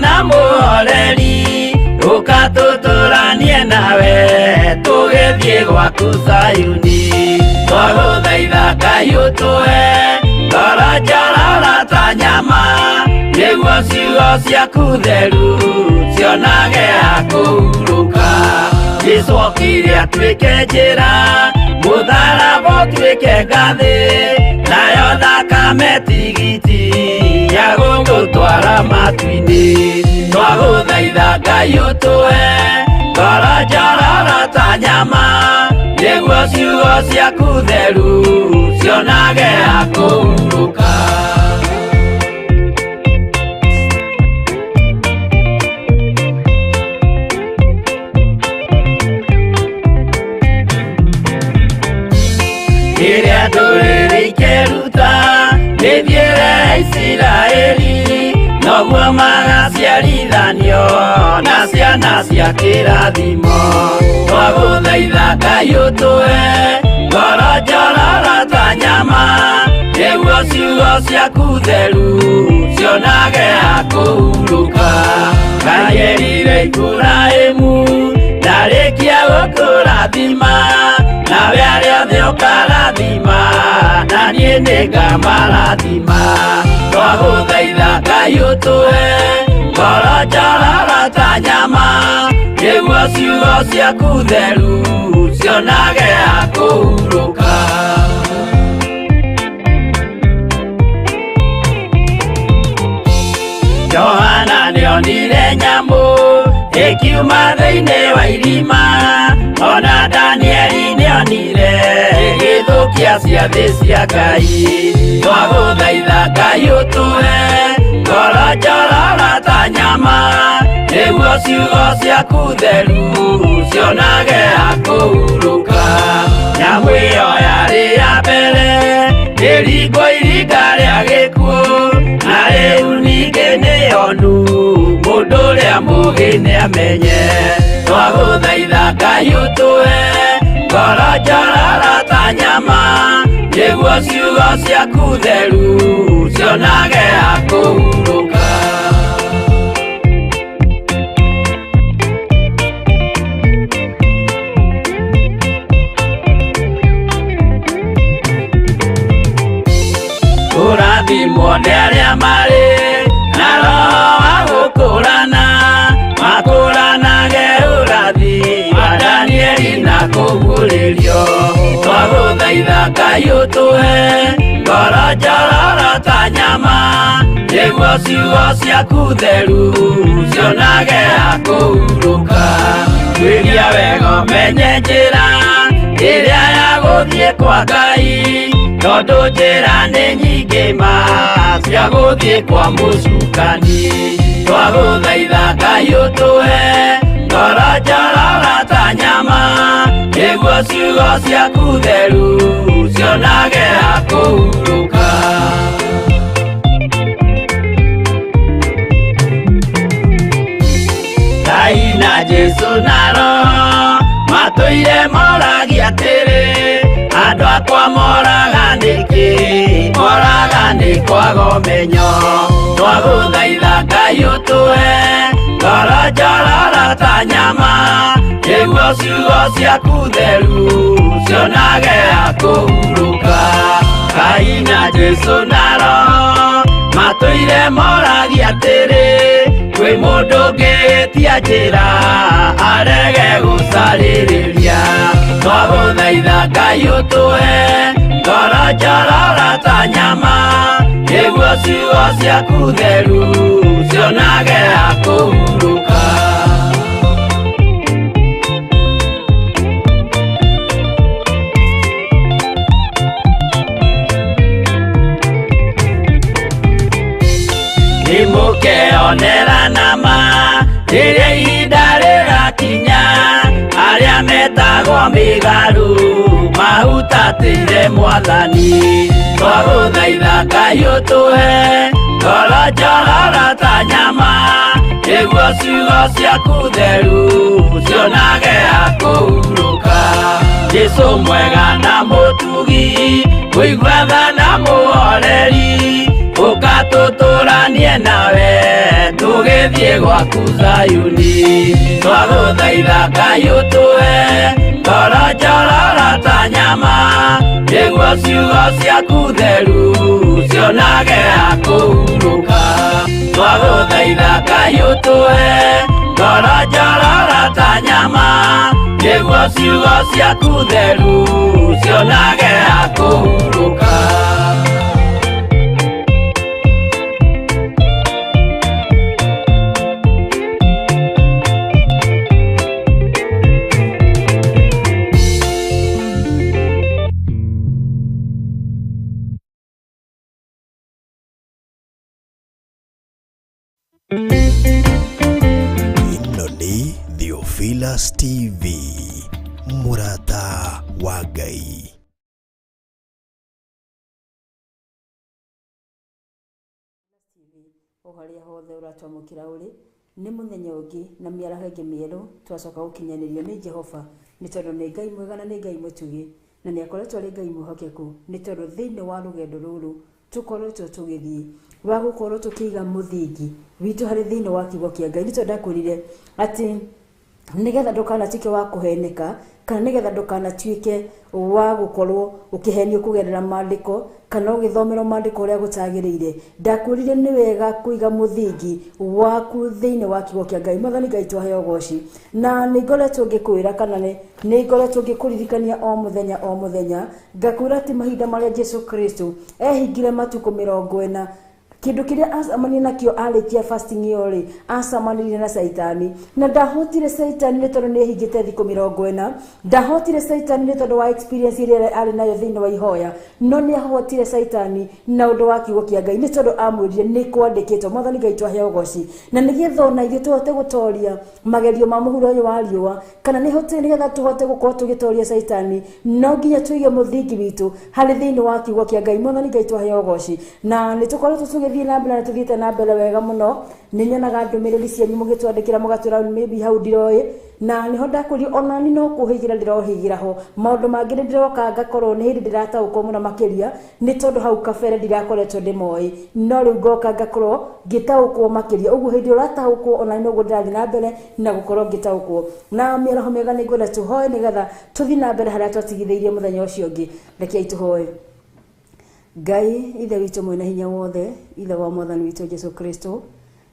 Na mũhoreri ũka tũtũranie nawe tũgĩthiĩ gwaku Zayuni. Twagũthaitha Ngai ũtũhe ngoro njororo ta nyama, nĩguo ciugo ciaku theru cionage ha kũhurũka. Jesũ okire atuĩke njĩra, mũtharaba ũtuĩke ngathĩ, nayo thakame tigiti ya gũgũtwara matu-inĩ. Twagũthaitha Ngai ũtũhe ngoro njororo ta nyama, nĩguo ciugo ciaku theru cionage ha kũhurũka. Rĩrĩa ndũrĩrĩ ikeruta mĩthiĩre ya Isiraeli, noguo magaciarithanio na ciana cia kĩrathimo. Twagũthaitha Ngai ũtũhe ngoro njororo ta nyama, nĩguo ciugo ciaku theru cionage ha kũhurũka. Ngai erire Iburahĩmu ndarĩkia gũkũrathima, nawe arĩa othe ũkarathima, na niĩ nĩngamarathima. Twagũthaitha Ngai ũtũhe ngoro njororo ta nyama, nĩguo ciugo ciaku theru cionage ha kũhurũka. Johana nĩonire nyamũ ĩkiuma thĩinĩ wa irima, ona Danieli nĩonire ĩgĩthũkia ciathĩ cia Ngai. Twagũthaitha Ngai ũtũhe ngoro njororo ta nyama, nĩguo ciugo ciaku theru cionage ha kũhurũka. Nyamũ ĩyo yarĩ ya mbere ĩringwo iringa rĩa gĩkuũ, na rĩu ningĩ nĩyonu mũndũ ũrĩa mũũgĩ nĩamenye. Twagũthaitha Ngai ũtũhe ngoro njororo ta nyama, nĩguo ciugo ciaku theru cionage ha kũhurũka. Kũrathimwo nĩ arĩa marĩ na roho wa gũkũrana, makũranage ũrathi wa Danieli na kũguũrĩrio. Twagũthaitha Ngai ũtũhe ngoro njororo ta nyama, nĩguo ciugo ciaku theru cionage ha kũhurũka. Tuĩria wega ũmenye njĩra ĩrĩa ya gũthiĩ kwa Ngai, tondũ njĩra nĩ nyingĩ ma cia gũthiĩ kwa mũcukani. Twagũthaitha Ngai ũtũhe ngoro njororo ta nyama, nĩguo ciugo ciaku theru cionage ha kũhurũka. Ngai na Jesũ na Roho matũire moragia atĩrĩ, andũ akwa moraga nĩkĩ? Moraga nĩ kwaga ũmenyo. Twagũthaitha Ngai ũtũhe ngoro njororo ta nyama, nĩguo ciugo ciaku theru cionage ha kũhurũka. Ngai na Jesũ na Roho matũire moragia atĩrĩ, kwĩ mũndũ ũngĩtia njĩra arege gũcarĩrĩria. Twagũthaitha Ngai ũtũhe ngoro njororo ta nyama, nĩguo ciugo ciaku theru cionage ha kũhurũka. Nĩmũkeonera nama rĩrĩa ihinda rĩgakinya, arĩa metagwo mĩgarũ mahutatĩire Mwathani. Twagũthaitha Ngai ũtũhe ngoro njororo ta nyama, nĩguo ciugo ciaku theru cionage ha kũhurũka. Jesũ mwega na mũtugi, mũigua tha na mũhoreri, Ũka tũtũranie nawe tũgĩthiĩ gwaku Zayuni. Twagũthaitha Ngai ũtũhe ngoro njororo ta nyama, nĩguo ciugo ciaku theru cionage ha kũhurũka. Twagũthaitha Ngai ũtũhe ngoro njororo ta nyama, nĩguo ciugo ciaku theru cionage ha kũhurũka. Ĩno nĩ Theophilus TV, mũrata wa Ngai. O harĩa hothe ũratwamũkĩra ũrĩ nĩ mũthenya ũngĩ na mĩaraho ĩngĩ mĩerũ twacoka gũkinyanĩrio nĩ Jehova, nĩ tondũ nĩ Ngai mwega na nĩ Ngai mũtugi, na nĩ akoretwo arĩ Ngai mwĩhokeku, nĩ tondũ thĩinĩ wa rũgendo rũrũ tũkoretwo tũgĩthiĩ wa gũkorwo tũkĩiga mũthingi witũ harĩ thĩinĩ wa kiugo kĩa Ngai. Nĩ tondũ ndakwĩrire atĩ nĩgetha ndũkanatuĩke wa kũheneka, kana nĩgetha ndũkanatuĩke wa gũkorwo ũkĩhenio kũgerera maandĩko, kana ũgĩthomerwo maandĩko ũrĩa gũtagĩrĩire, ndakwĩrire nĩ wega kũiga mũthingi waku thĩinĩ wa kiugo kĩa Ngai. Mwathani Ngai twaheo ũgoci. Na nĩ ngoretwo ngĩkwĩra, kana nĩ ngoretwo ngĩkũririkania o mũthenya o mũthenya, ngakwĩra atĩ mahinda marĩa Jesu Kristo ehingire matukũ 40, kĩndũ kĩrĩa acemania nakĩo arĩkia fasting ĩyo rĩ, acemanirie na Caitani. Na ndahotire Caitani nĩ tondũ nĩ ehingĩte thikũ 40, ndahotire Caitani nĩ tondũ wa experience ĩrĩa arĩ nayo thĩinĩ wa ihoya, no nĩ ahotire Caitani na ũndũ wa kiugo kĩa Ngai, nĩ tondũ amwĩrire nĩ kwandĩkĩtwo. Mwathani Ngai twaheo ũgoci. Na nĩgetha ona ithuĩ tũhote gũtoria magerio ma mũhuro ũyũ wa riũa, kana nĩgetha tũhote gũkorwo tũgĩtoria Caitani, no nginya tũige mũthingi witũ harĩ thĩinĩ wa kiugo kĩa Ngai. Mwathani Ngai twaheo ũgoci. Na nĩ tũkoretwo tũgĩthiĩ na mbere na tũthiĩte na mbere wega mũno. Nĩ nyonaga ndũmĩrĩri cianyu mũgĩtwandĩkĩra mũgatwĩra maybe hau ndiroĩ, na nĩho ndakũrio ona ni no kũhĩgĩra ndĩrohĩgĩra ho. Maũndũ mangĩ nĩ ndĩroka ngakorwo nĩ hĩndĩ ndĩrataũkwo mũno makĩria, nĩ tondũ hau kabere ndirakoretwo ndĩmoĩ, no rĩu ngoka ngakorwo ngĩtaũkwo makĩria. Ũguo hĩndĩ ũrataũkwo ona ni noguo ndĩrathiĩ na mbere na gũkorwo ngĩtaũkwo. Na mĩaraho mĩega nĩ ngwenda tũhoe nĩgetha tũthiĩ na mbere harĩa twatigithĩirie mũthenya ũcio ũngĩ. Rekei tũhoe. Ngai ithe witũ mwene hinya wothe, ithe wa mwathani witũ Jesu Kristo,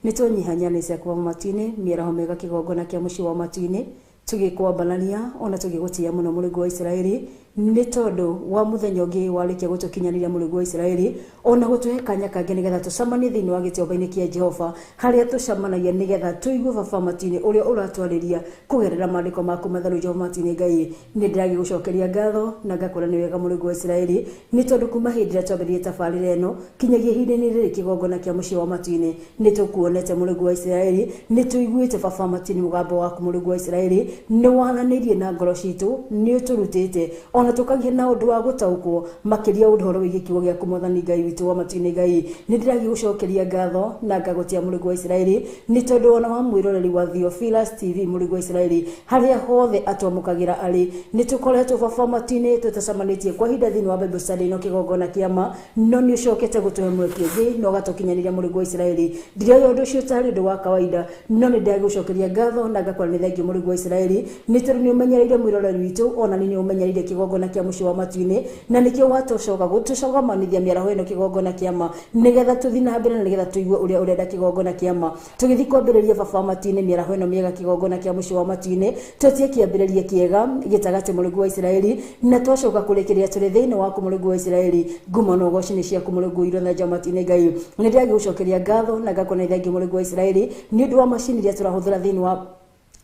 nĩ twanyihania ciaku wa matu-inĩ, mĩaraho mĩega kĩgongona kĩa mũciĩ wa matu-inĩ, tũgĩkwambarania ona tũgĩgũtĩĩa mũno Mũrungu wa Isiraeli, nĩ tondũ wa mũthenya ũngĩ warĩkia gũtũkinyanĩria Mũrungu wa Isiraeli, ona gũtũhe kanya kangĩ nĩgetha tũcemanie thĩinĩ wa gĩtuamba-inĩ kĩa Jehova, harĩa tũcemanagia nĩgetha tũigue baba matu-inĩ ũrĩa ũratwarĩria kũgerera maandĩko maku matheru. Jehova matu-inĩ Ngai, nĩ ndĩragĩgũcokeria ngatho na ngakwĩra nĩ wega Mũrungu wa Isiraeli, nĩ tondũ kuma hĩndĩ ĩrĩa twambĩrĩirie tabarĩra ĩno kinyagia ihinda-inĩ rĩrĩ kĩgongona kĩa mũciĩ wa matu-inĩ, nĩ tũkuonete Mũrungu wa Isiraeli, nĩ tũiguĩte baba matu-inĩ mũgambo waku Mũrungu wa Isiraeli, nĩ waranĩirie na ngoro citũ, nĩ ũtũrutĩte ona tũkagĩa na ũndũ wa gũtaũkwo makĩria ũhoro wĩgiĩ kiugo gĩaku Mwathani Ngai witũ wa matu-inĩ. Ngai, nĩ ndĩragĩgũcokeria ngatho na ngagũtĩa Mũrungu wa Isiraeli, nĩ tondũ ona wa mwĩroreri wa Theophilus TV Mũrungu wa Isiraeli, harĩa hothe atwamũkagĩra arĩ, nĩ tũkoretwo baba matu-inĩ tũtacemanĩtie kwa ihinda thĩinĩ wa Bible study ĩno kĩgongona kĩa ma, no nĩ ũcokete gũtũhe mweke ũngĩ na ũgatũkinyanĩria Mũrungu wa Isiraeli. Ndirioĩ ũndũ ũcio ũtarĩ ũndũ wa kawaida, no nĩ ndĩragĩgũcokeria ngatho na ngakwĩra nĩ thengiũ Mũrungu wa Isiraeli, nĩ tondũ nĩ ũmenyereire mwĩroreri witũ, ona nĩ ũmenyereire kĩgongona kĩa mũciĩ wa matu-inĩ, na nĩkĩo watũcoka gũtũcogamanithia mĩaraho ĩno kĩgongona kĩa ma, nĩgetha tũthiĩ na mbere na nĩgetha tũigue ũrĩa ũrenda kĩgongona kĩa ma. Tũgĩthiĩ kwambĩrĩria baba wa matu-inĩ mĩaraho ĩno mĩega kĩgongona kĩa mũciĩ wa matu-inĩ, twetie kĩambĩrĩria kĩega gĩtagatĩ Mũrungu wa Isiraeli, na twacoka kũrĩkĩrĩria tũrĩ thĩinĩ waku Mũrungu wa Isiraeli. Ngumo na ũgoci nĩ ciaku Mũrungu irothe nja matu-inĩ. Ngai, nĩ ndĩragĩgũcokeria ngatho na ngakũna thengiũ Mũrungu wa Isiraeli, nĩ ũndũ wa macini iria tũrahũthĩra thĩinĩ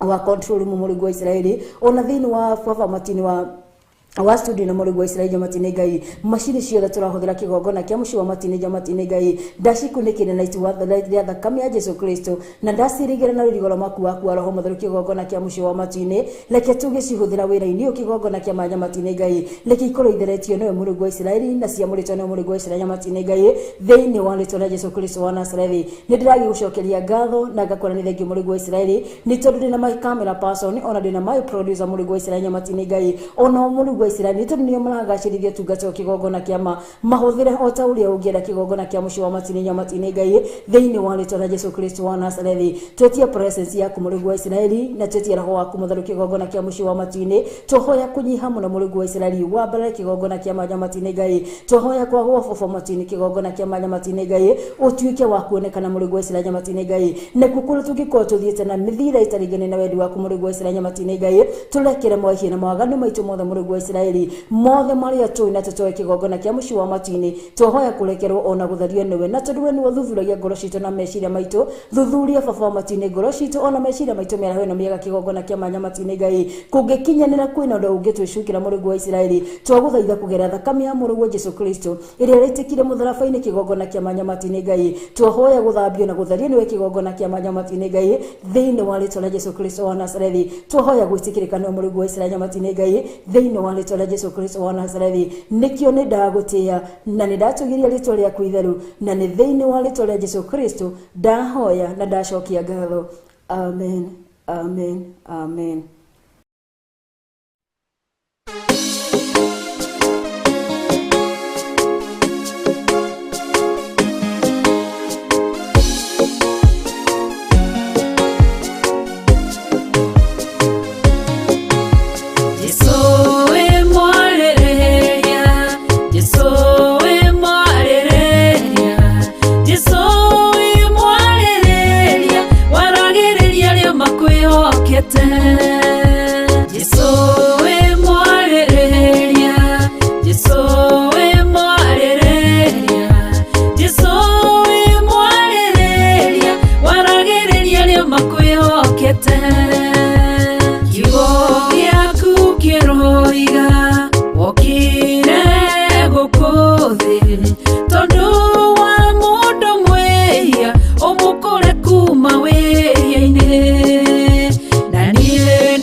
wa control room Mũrungu wa Isiraeli, ona thĩinĩ wa baba matu-inĩ wa studio na Mũrungu wa Isiraeli Njamatĩ-inĩ Ngai, macini ciothe tũrahũthĩra kĩgongona kĩa mũciĩ wa matu-inĩ Njamatĩ-inĩ Ngai, ndacikunĩkĩire na itua rĩa thakame ya Jesu Kristo, na ndacirigĩra na rũirigo rwa maku waku wa Roho Mũtheru kĩgongona kĩa mũciĩ wa matu-inĩ. Reke tũgĩcihũthĩra wĩra-inĩ ũyũ kĩgongona kĩa ma Njamatĩ-inĩ Ngai, reke ikorwo itheretio nĩwe Mũrungu wa Isiraeli, na ciamũrĩtwo nĩwe Mũrungu wa Isiraeli Njamatĩ-inĩ Ngai, thĩinĩ wa rĩtwa rĩa Jesu Kristo wa Nazarethi. Nĩ ndĩragĩgũcokeria ngatho na ngakwĩra nĩ thengiũ Mũrungu wa Isiraeli, nĩ tondũ ndĩna my camera person, ona ndĩna my producer Mũrungu wa Isiraeli Njamatĩ-inĩ Ngai, ona Mũrungu wa wa Isiraeli, nĩ tondũ nĩo maragacĩrithia ũtungata wa kĩgongona kĩa ma, mahũthĩre o ta ũrĩa ũngĩenda kĩgongona kĩa mũciĩ wa matu-inĩ nyamatu-inĩ Ngai, thĩinĩ wa rĩtwa rĩa Jesu Kristo wa Nazarethi. Twetie presence yaku Mũrungu wa Isiraeli, na twetie roho waku mũtheru kĩgongona kĩa mũciĩ wa matu-inĩ. Twahoya kũnyiha mũno Mũrungu wa Isiraeli, wambarare kĩgongona kĩa ma nyamatu-inĩ Ngai. Twahoya kwagwo baba matu-inĩ kĩgongona kĩa ma nyamatu-inĩ Ngai, ũtuĩke wa kuonekana Mũrungu wa Isiraeli nyamatu-inĩ Ngai, nakuo kũrĩa tũngĩkorwo tũthiĩte na mĩthiĩre ĩtaringaine na wendi waku Mũrungu wa Isiraeli nyamatu-inĩ Ngai, tũrekere mehia na mawaganu maitũ mothe Mũrungu wa Isiraeli, mothe marĩa tũĩ na tũtoĩ kĩgongona kĩa mũciĩ wa matu-inĩ. Twahoya kũrekerwo ona gũtherio nĩwe, na tondũ we nĩwe ũthuthuragia ngoro citũ na meciria maitũ, thuthuria baba wa matu-inĩ ngoro citũ ona meciria maitũ mĩaraho ĩno mĩega kĩgongona kĩa ma nyamatu-inĩ Ngai. Kũngĩkinyanĩra kwĩna ũndũ ũngĩtwĩcukĩra Mũrungu wa Isiraeli, twagũthaitha kũgerera thakame ya Mũrũguo Jesu Kristo ĩrĩa ĩrĩtĩkire mũtharaba-inĩ kĩgongona kĩa ma nyamatu-inĩ Ngai. Twahoya gũthambio na gũtherio nĩwe kĩgongona kĩa ma nyamatu-inĩ Ngai, thĩinĩ wa rĩtwa rĩa Jesu Kristo wa Nazarethi. Twahoya gwĩtĩkĩrĩka nĩwe Mũrungu wa Isiraeli nyamatu-inĩ Ngai, thĩinĩ wa rĩtwa rĩa Jesu Kristo wa Nazarethi. Nĩkĩo nĩ ndagũtĩĩa na nĩ ndatũgĩria rĩtwa rĩaku itheru, na nĩ thĩinĩ wa rĩtwa rĩa Jesu Kristo ndahoya na ndacokia ngatho. Amen, amen, amen. Jesu we mwarĩrĩria, Jesu we mwarĩrĩria, Jesu we mwarĩrĩria, waragĩrĩria arĩa makwĩhokete. Jesu we mwarĩrĩria, Jesu we mwarĩrĩria, Jesu we mwarĩrĩria, waragĩrĩria arĩa makwĩhokete. Kiugo gĩaku kĩroiga wokire gũkũ thĩ tondũ wa mũndũ mwĩhia ũmũkũre kuma wĩhia-inĩ, na niĩ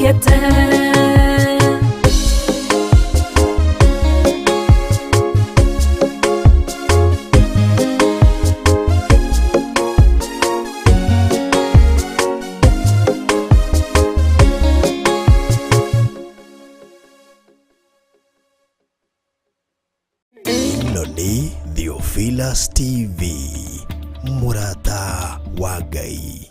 wĩkĩte. Ĩno nĩ Theophilus TV, mũrata wa Ngai.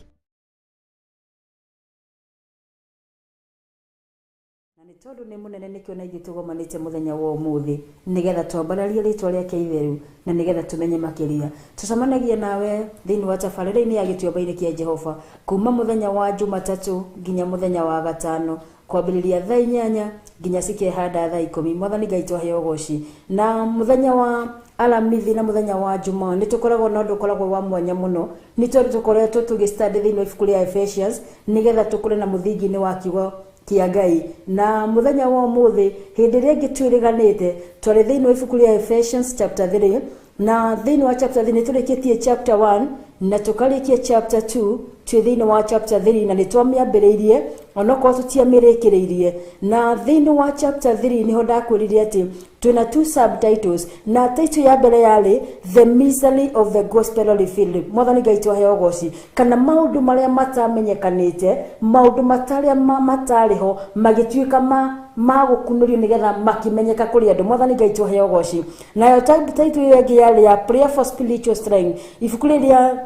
Na nĩ tondũ nĩ mũnene nĩkĩo na ithuĩ tũgomanĩte mũthenya wa ũmũthĩ nĩgetha twambararie rĩtwa rĩake itheru na nĩgetha tũmenye makĩria. Tũcemanagia nawe thĩinĩ wa tabarĩra-inĩ ya gĩtuamba-inĩ kĩa Jehova kuma mũthenya wa Jumatatũ nginya mũthenya wa gatano, kwambĩrĩria thaa 8 nginya cikehanda thaa 10. Mwathani Ngai twaheo ũgoci. Na mũthenya wa Alamithi na mũthenya wa Jumaa nĩ tũkoragwo na ũndũ ũkoragwo wa mwanya mũno, nĩ tondũ tũkoretwo tũgĩstudy thĩinĩ wa ibuku rĩa Ephesians nĩgetha tũkũre na mũthingi-inĩ wa kiugo kĩa Ngai. Na mũthenya wa ũmũthĩ hĩndĩ ĩrĩa ĩngĩ twĩrĩganĩte twarĩ thĩinĩ wa ibuku rĩa Ephesians chapter 3, na thĩinĩ wa chapter 3 nĩ tũrĩkĩtie chapter 1 na tũkarĩkia chapter 2, twĩ thĩinĩ wa chapter 3 na nĩ twamĩambĩrĩirie onokorwo tũtiamĩrĩkĩrĩirie. Na thĩinĩ wa chapter 3 nĩho ndakwĩrire atĩ twĩna two subtitles, na title ya mbere yarĩ The Mystery of the Gospel Revealed. Mwathani Ngai twaheo ũgoci, kana maũndũ marĩa matamenyekanĩte, maũndũ matarĩa matarĩ ho magĩtuĩka ma gũkunũrio nĩgetha makĩmenyeka kũrĩ andũ. Mwathani Ngai twaheo ũgoci. Nayo title ĩyo ĩngĩ yarĩ ya Prayer for Spiritual Strength. Ibuku rĩrĩa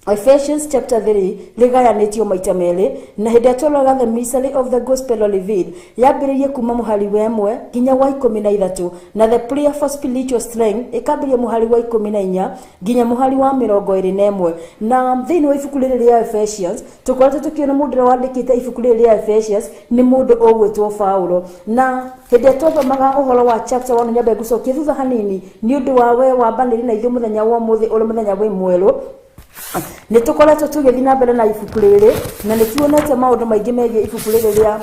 Ephesians chapter 3 rĩgayanĩtio maita merĩ, na hĩndĩ ĩrĩa twaroraga The Mystery of the Gospel Revealed yambĩrĩirie kuma mũhari wa 1 nginya wa 13, na The Prayer for Spiritual Strength ĩkambĩrĩria mũhari wa 14 nginya mũhari wa 21. Na thĩinĩ wa ibuku rĩrĩ rĩa Ephesians tũkoretwo tũkĩona mũndũ ũrĩa wandĩkĩte ibuku rĩrĩ rĩa Ephesians nĩ mũndũ ũgwĩtwo Paulo. Na hĩndĩ ĩrĩa twathomaga ũhoro wa chapter 1, nyambe ngũcokie thutha hanini nĩ ũndũ wa we wambanĩrie na ithuĩ mũthenya wa ũmũthĩ ũrĩ mũthenya wĩ mwerũ. Nĩ tũkoretwo tũgĩthiĩ na mbere na ibuku rĩrĩ na nĩ tuonete maũndũ maingĩ megiĩ ibuku rĩrĩ rĩa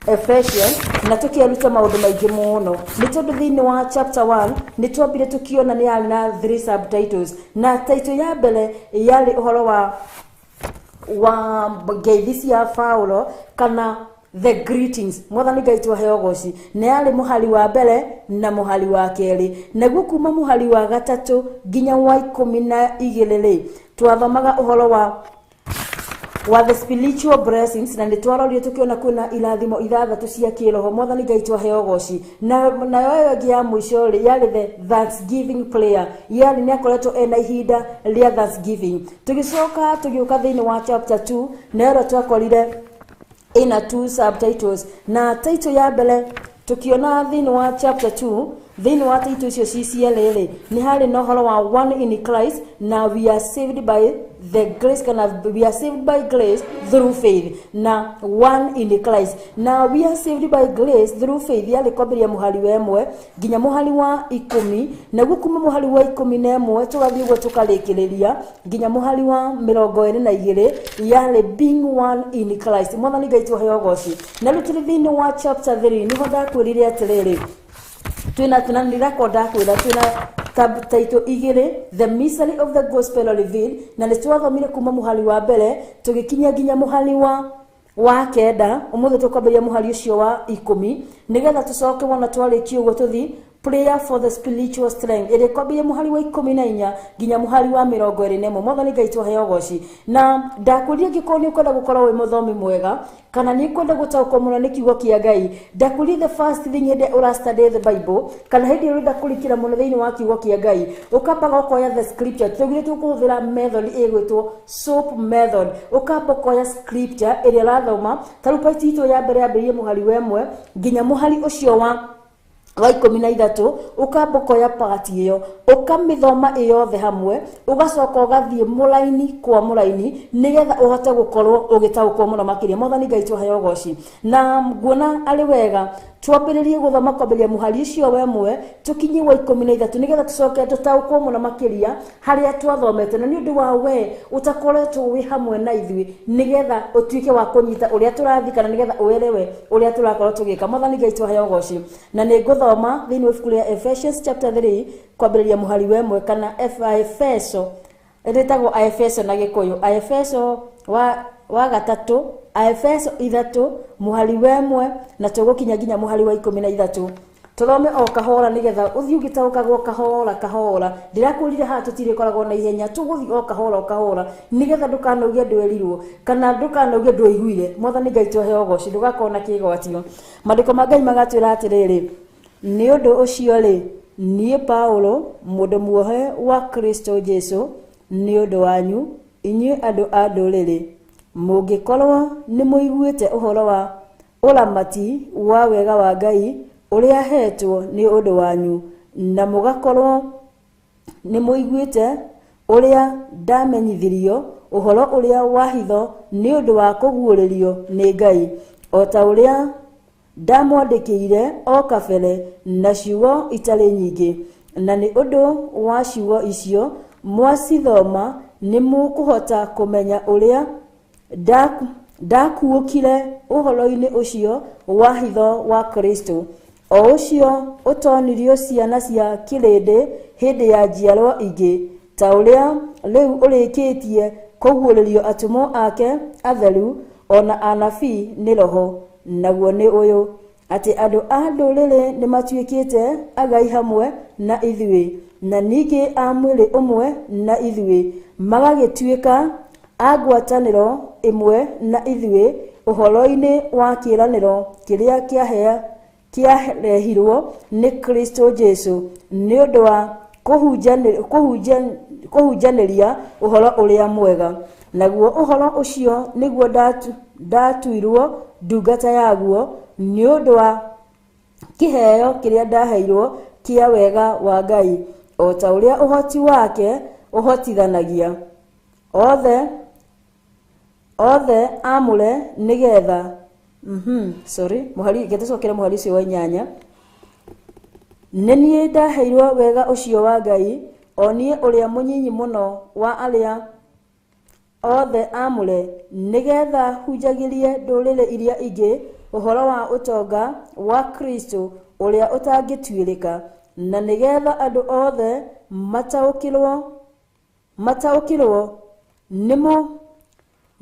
Ephesians na tũkĩeruta maũndũ maingĩ mũno, nĩ tondũ thĩinĩ wa chapter 1 nĩ twambire tũkĩona nĩ yarĩ na 3 subtitles, na title ya mbere yarĩ ũhoro wa ngeithi cia Paulo kana the greetings. Mwathani Ngai twaheo ũgoci. Na yarĩ mũhari wa mbere na mũhari wa kerĩ, naguo kuma mũhari wa 3 nginya wa 12 rĩ twathomaga ũhoro wa the spiritual blessings, na nĩ twarorire tũkĩona kwĩna irathimo 6 cia kĩroho. Mwathani Ngai twaheo ũgoci. Na nayo ĩyo ĩngĩ ya mũico rĩ yarĩ the thanksgiving prayer, yarĩ nĩ akoretwo ena ihinda rĩa thanksgiving. Tũgĩcoka tũgĩũka thĩinĩ wa chapter 2, na ĩyo twakorire ina 2 subtitles, na title ya mbere tukiona thĩinĩ wa chapter 2, thĩinĩ wa title icio ci cierĩ rĩ nĩ harĩ na ũhoro wa one in Christ na we are saved by the grace, kana we are saved by grace through faith, na one in Christ na we are saved by grace through faith yarĩ kwambĩrĩria mũhari wa 1 nginya mũhari wa 10, naguo kuma mũhari wa 11 tũgathiĩ ũguo tũkarĩkĩrĩria nginya mũhari wa 22 yarĩ being one in Christ. Mwathani Ngai twaheo ũgoci. Na rĩu tũrĩ thĩinĩ wa chapter 3 nĩho ndakwĩrire atĩrĩrĩ twĩna twĩna nĩrakwo ndakwĩra twĩna title 2, The Mystery of the Gospel Revealed, na nĩ twathomire kuma mũhari wa mbere tũgĩkinya nginya mũhari wa 9. Ũmũthĩ tũkwambĩrĩria mũhari ũcio wa 10 nĩgetha tũcoke wona twarĩkia ũguo tũthiĩ Prayer for the Spiritual Strength ĩrĩa ĩkwambĩrĩria mũhari wa 14 nginya mũhari wa 21. Mwathani Ngai twaheo ũgoci. Na ndakwĩrire angĩkorwo nĩ ũkwenda gũkorwo wĩ mũthomi mwega kana nĩ ũkwenda gũtaũkwo mũno nĩ kiugo kĩa Ngai, ndakwĩrire the first thing hĩndĩ ĩrĩa ũra study the Bible kana hĩndĩ ĩrĩa ũrenda kũrikĩra mũno thĩinĩ wa kiugo kĩa Ngai, ũkambaga ũkoya the scripture. Tũgire tũkũhũthĩra method ĩgwĩtwo SOAP method. Ũkamba ũkoya scripture ĩrĩa ũrathoma, ta rĩu part itũ ya mbere yambĩrĩirie mũhari wa 1 nginya mũhari ũcio wa 13, ũkamba ũkoya part ĩyo ũkamĩthoma ĩyothe hamwe, ũgacoka ũgathiĩ mũraini kwa mũraini nĩgetha ũhote gũkorwo ũgĩtaũkwo mũno makĩria. Mwathani Ngai twaheo ũgoci. Na nguona arĩ wega twambĩrĩrie gũthoma kwambĩrĩria mũhari ũcio wa 1 tũkinye wa 13 nĩgetha tũcoke tũtaũkwo mũno makĩria harĩa twathomete, na nĩ ũndũ wa we ũtakoretwo wĩ hamwe na ithuĩ nĩgetha ũtuĩke wa kũnyita ũrĩa tũrathiĩ kana nĩgetha ũelewe ũrĩa tũrakorwo tũgĩka. Mwathani Ngai twaheo ũgoci. Na nĩ ngũthoma thĩinĩ wa ibuku rĩa Ephesians chapter 3 kwambĩrĩria mũhari wa 1 kana Efeso, rĩtagwo Aefeso na Gĩkũyũ, Aefeso wa 3 Aefeso 3 mũhari wa 1 na tũgũkinya nginya mũhari wa 13. Tũthome o kahora nĩgetha ũthiĩ ũgĩtaũkagwo kahora kahora. Ndĩrakwĩrire haha tũtirĩkoragwo na ihenya, tũgũthiĩ o kahora o kahora nĩgetha ndũkanauge ndwerirwo kana ndũkanauge ndwaiguire. Mwathani Ngai tũhe ũgoci, ndũgakorwo na kĩgwatio. Maandĩko ma Ngai magatwĩra atĩrĩrĩ, nĩ ũndũ ũcio rĩ, niĩ Paulo mũndũ muohe wa Kristo Jesu nĩ ũndũ wanyu inyuĩ andũ a ndũrĩrĩ, mũngĩkorwo nĩ mũiguĩte ũhoro wa ũramati wa wega wa Ngai ũrĩa hetwo nĩ ũndũ wanyu, na mũgakorwo nĩ mũiguĩte ũrĩa ndamenyithirio ũhoro ũrĩa wa hitho nĩ ũndũ wa kũguũrĩrio nĩ Ngai, o ta ũrĩa ndamwandĩkĩire o kabere na ciugo itarĩ nyingĩ. Na nĩ ũndũ wa ciugo icio mwacithoma nĩ mũkũhota kũmenya ũrĩa ndakuũkire ũhoro-inĩ ũcio wa hitho wa Kristo, o ũcio ũtonirio ciana cia kĩrĩndĩ hĩndĩ ya njiarwa ingĩ, ta ũrĩa rĩu ũrĩkĩtie kũguũrĩrio atũmwo ake atheru ona anabii nĩ Roho. Naguo nĩ ũyũ, atĩ andũ a ndũrĩrĩ nĩ matuĩkĩte agai hamwe na ithuĩ, na ningĩ a mwĩrĩ ũmwe na ithuĩ, magagĩtuĩka a ngwatanĩro ĩmwe na ithuĩ ũhoro-inĩ wa kĩĩranĩro kĩrĩa kĩarehirwo nĩ Kristo Jesu nĩ ũndũ wa kũhunjanĩria ũhoro ũrĩa mwega. Naguo ũhoro ũcio nĩguo ndatuirwo ndungata yaguo nĩ ũndũ wa kĩheo kĩrĩa ndaheirwo kĩa wega wa Ngai, o ta ũrĩa ũhoti wake ũhotithanagia othe amũre nĩgetha sorry, mũhari gĩtũcokere mũhari ũcio wa 8. Nĩ niĩ ndaheirwo wega ũcio wa Ngai, o niĩ ũrĩa mũnyinyi mũno wa arĩa othe amũre, nĩgetha hunjagĩrie ndũrĩrĩ iria ingĩ ũhoro wa ũtonga wa Kristo ũrĩa ũtangĩtuĩrĩka, na nĩgetha andũ othe mataũkĩrwo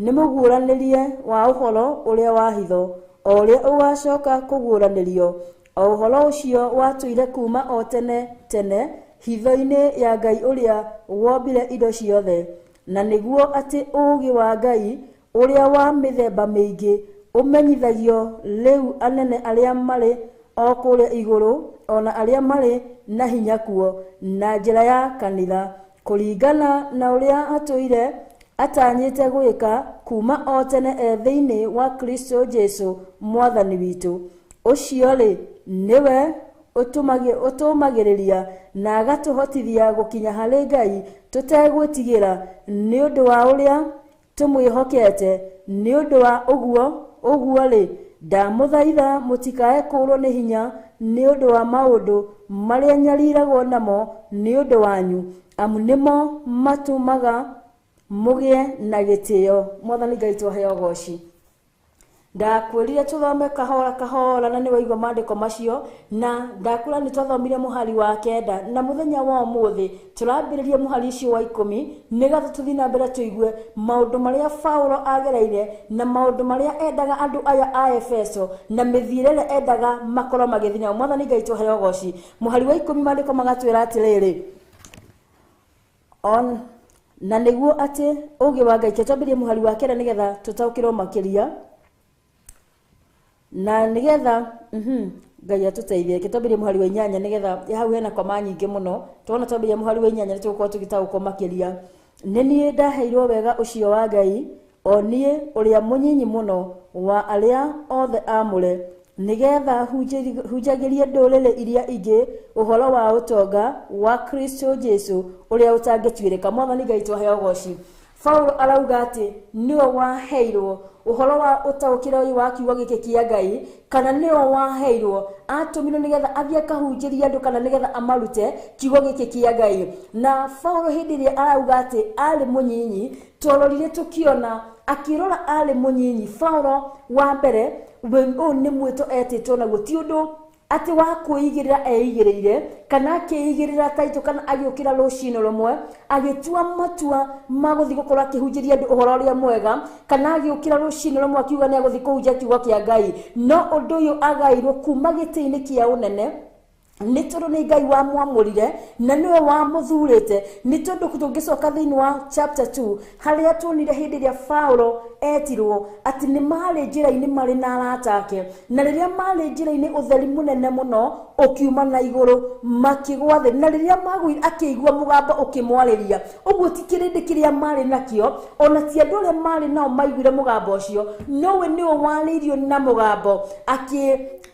nĩ mũguũranĩrie wa ũhoro ũrĩa wa hitho, o ũrĩa ũgacoka kũguũranĩrio, o ũhoro ũcio watũire kuma o tene tene hitho-inĩ ya Ngai ũrĩa wombire indo ciothe, na nĩguo atĩ ũũgĩ wa Ngai ũrĩa wa mĩthemba mĩingĩ ũmenyithagio rĩu anene arĩa marĩ o kũrĩa igũrũ ona arĩa marĩ na hinya kuo, na njĩra ya kanitha, kũringana na ũrĩa atũire atanyĩte gwĩka kuma o tene e thĩinĩ wa Kristo Jesu mwathani witũ. Ũcio rĩ nĩwe ũtũmagĩrĩria na agatũhotithia gũkinya harĩ Ngai tũtegwĩtigĩra, nĩ ũndũ wa ũrĩa tũmwĩhokete. Nĩ ũndũ wa ũguo rĩ, ndamũthaitha mũtikae kũũrwo nĩ hinya nĩ ũndũ wa maũndũ marĩa nyariragwo namo nĩ ũndũ wanyu, amu nĩmo matũmaga mũgĩe na gĩtĩo. Mwathani Ngai tũheo ũgoci. Ndakwĩrire tũthome kahora kahora na nĩ waigua maandĩko macio, na ndakwĩra nĩ twathomire mũhari wa 9, na mũthenya wa ũmũthĩ tũrambĩrĩria mũhari ũcio wa 10 nĩgetha tũthiĩ na mbere tũigue maũndũ marĩa Paulo agereire na maũndũ marĩa endaga andũ aya a Efeso na mĩthiĩre ĩrĩa endaga makorwo magĩthiĩ nayo. Mwathani Ngai tũheo ũgoci. Mũhari wa 10 maandĩko magatwĩra atĩrĩrĩ, na nĩguo atĩ ũũgĩ wa Ngai, twambĩrĩrie mũhari wa 9 nĩgetha tũtaũkĩrwo makĩria, na nĩgetha Ngai atũteithie. Twambĩrĩrie mũhari wa 8 nĩgetha hau hena koma nyingĩ mũno. Tuona twambĩrĩria mũhari wa 8 nĩ tũgũkorwo tũgĩtaũkwo makĩria. Nĩ niĩ ndaheirwo wega ũcio wa Ngai, o niĩ ũrĩa mũnyinyi mũno wa arĩa othe amũre, nĩgetha hunjagĩrie ndũrĩrĩ iria ingĩ ũhoro wa ũtonga wa Kristo Jesu ũrĩa ũtangĩtuĩrĩka. Mwathani Ngai tũheo ũgoci. Paulo arauga atĩ nĩwe waheirwo ũhoro wa ũtaũkĩre ũyũ wa kiugo gĩkĩ kĩa Ngai, kana nĩwe waheirwo atũmirwo nĩgetha athiĩ akahunjĩrie andũ kana nĩgetha amarute kiugo gĩkĩ kĩa Ngai. Na Paulo hĩndĩ ĩrĩa arauga atĩ arĩ mũnyinyi, twarorire tũkĩona akĩrora arĩ mũnyinyi. Paulo wa mbere ũyũ nĩ mwĩto etĩtwo naguo, ti ũndũ atĩ wa kwĩigĩrĩra eigĩrĩire kana akĩigĩrĩra taitũ kana agĩũkĩra rũcinĩ rũmwe agĩtua matua ma gũthiĩ gũkorwo akĩhunjĩria andũ ũhoro ũrĩa mwega kana agĩũkĩra rũcinĩ rũmwe akiuga nĩ agũthiĩ kũhunjia kiugo kĩa Ngai no ũndũ ũyũ agairwo kuma gĩtĩ-inĩ kĩa ũnene nĩ tondũ nĩ Ngai wamwamũrire na nĩwe wamũthurĩte nĩ tondũ tũngĩcoka thĩinĩ wa chapter 2 harĩa tuonire hĩndĩ ĩrĩa Paulo etirwo atĩ nĩ marĩ njĩra-inĩ marĩ na arata ake na rĩrĩa marĩ njĩra-inĩ ũtheri mũnene mũno ũkiuma na igũrũ makĩgwa thĩ na rĩrĩa magũire akĩigua mũgambo ũkĩmwarĩria ũguo ti kĩrĩndĩ kĩrĩa marĩ nakĩo ona ti andũ arĩa marĩ nao maiguire mũgambo ũcio nowe nĩwe warĩirio na mũgambo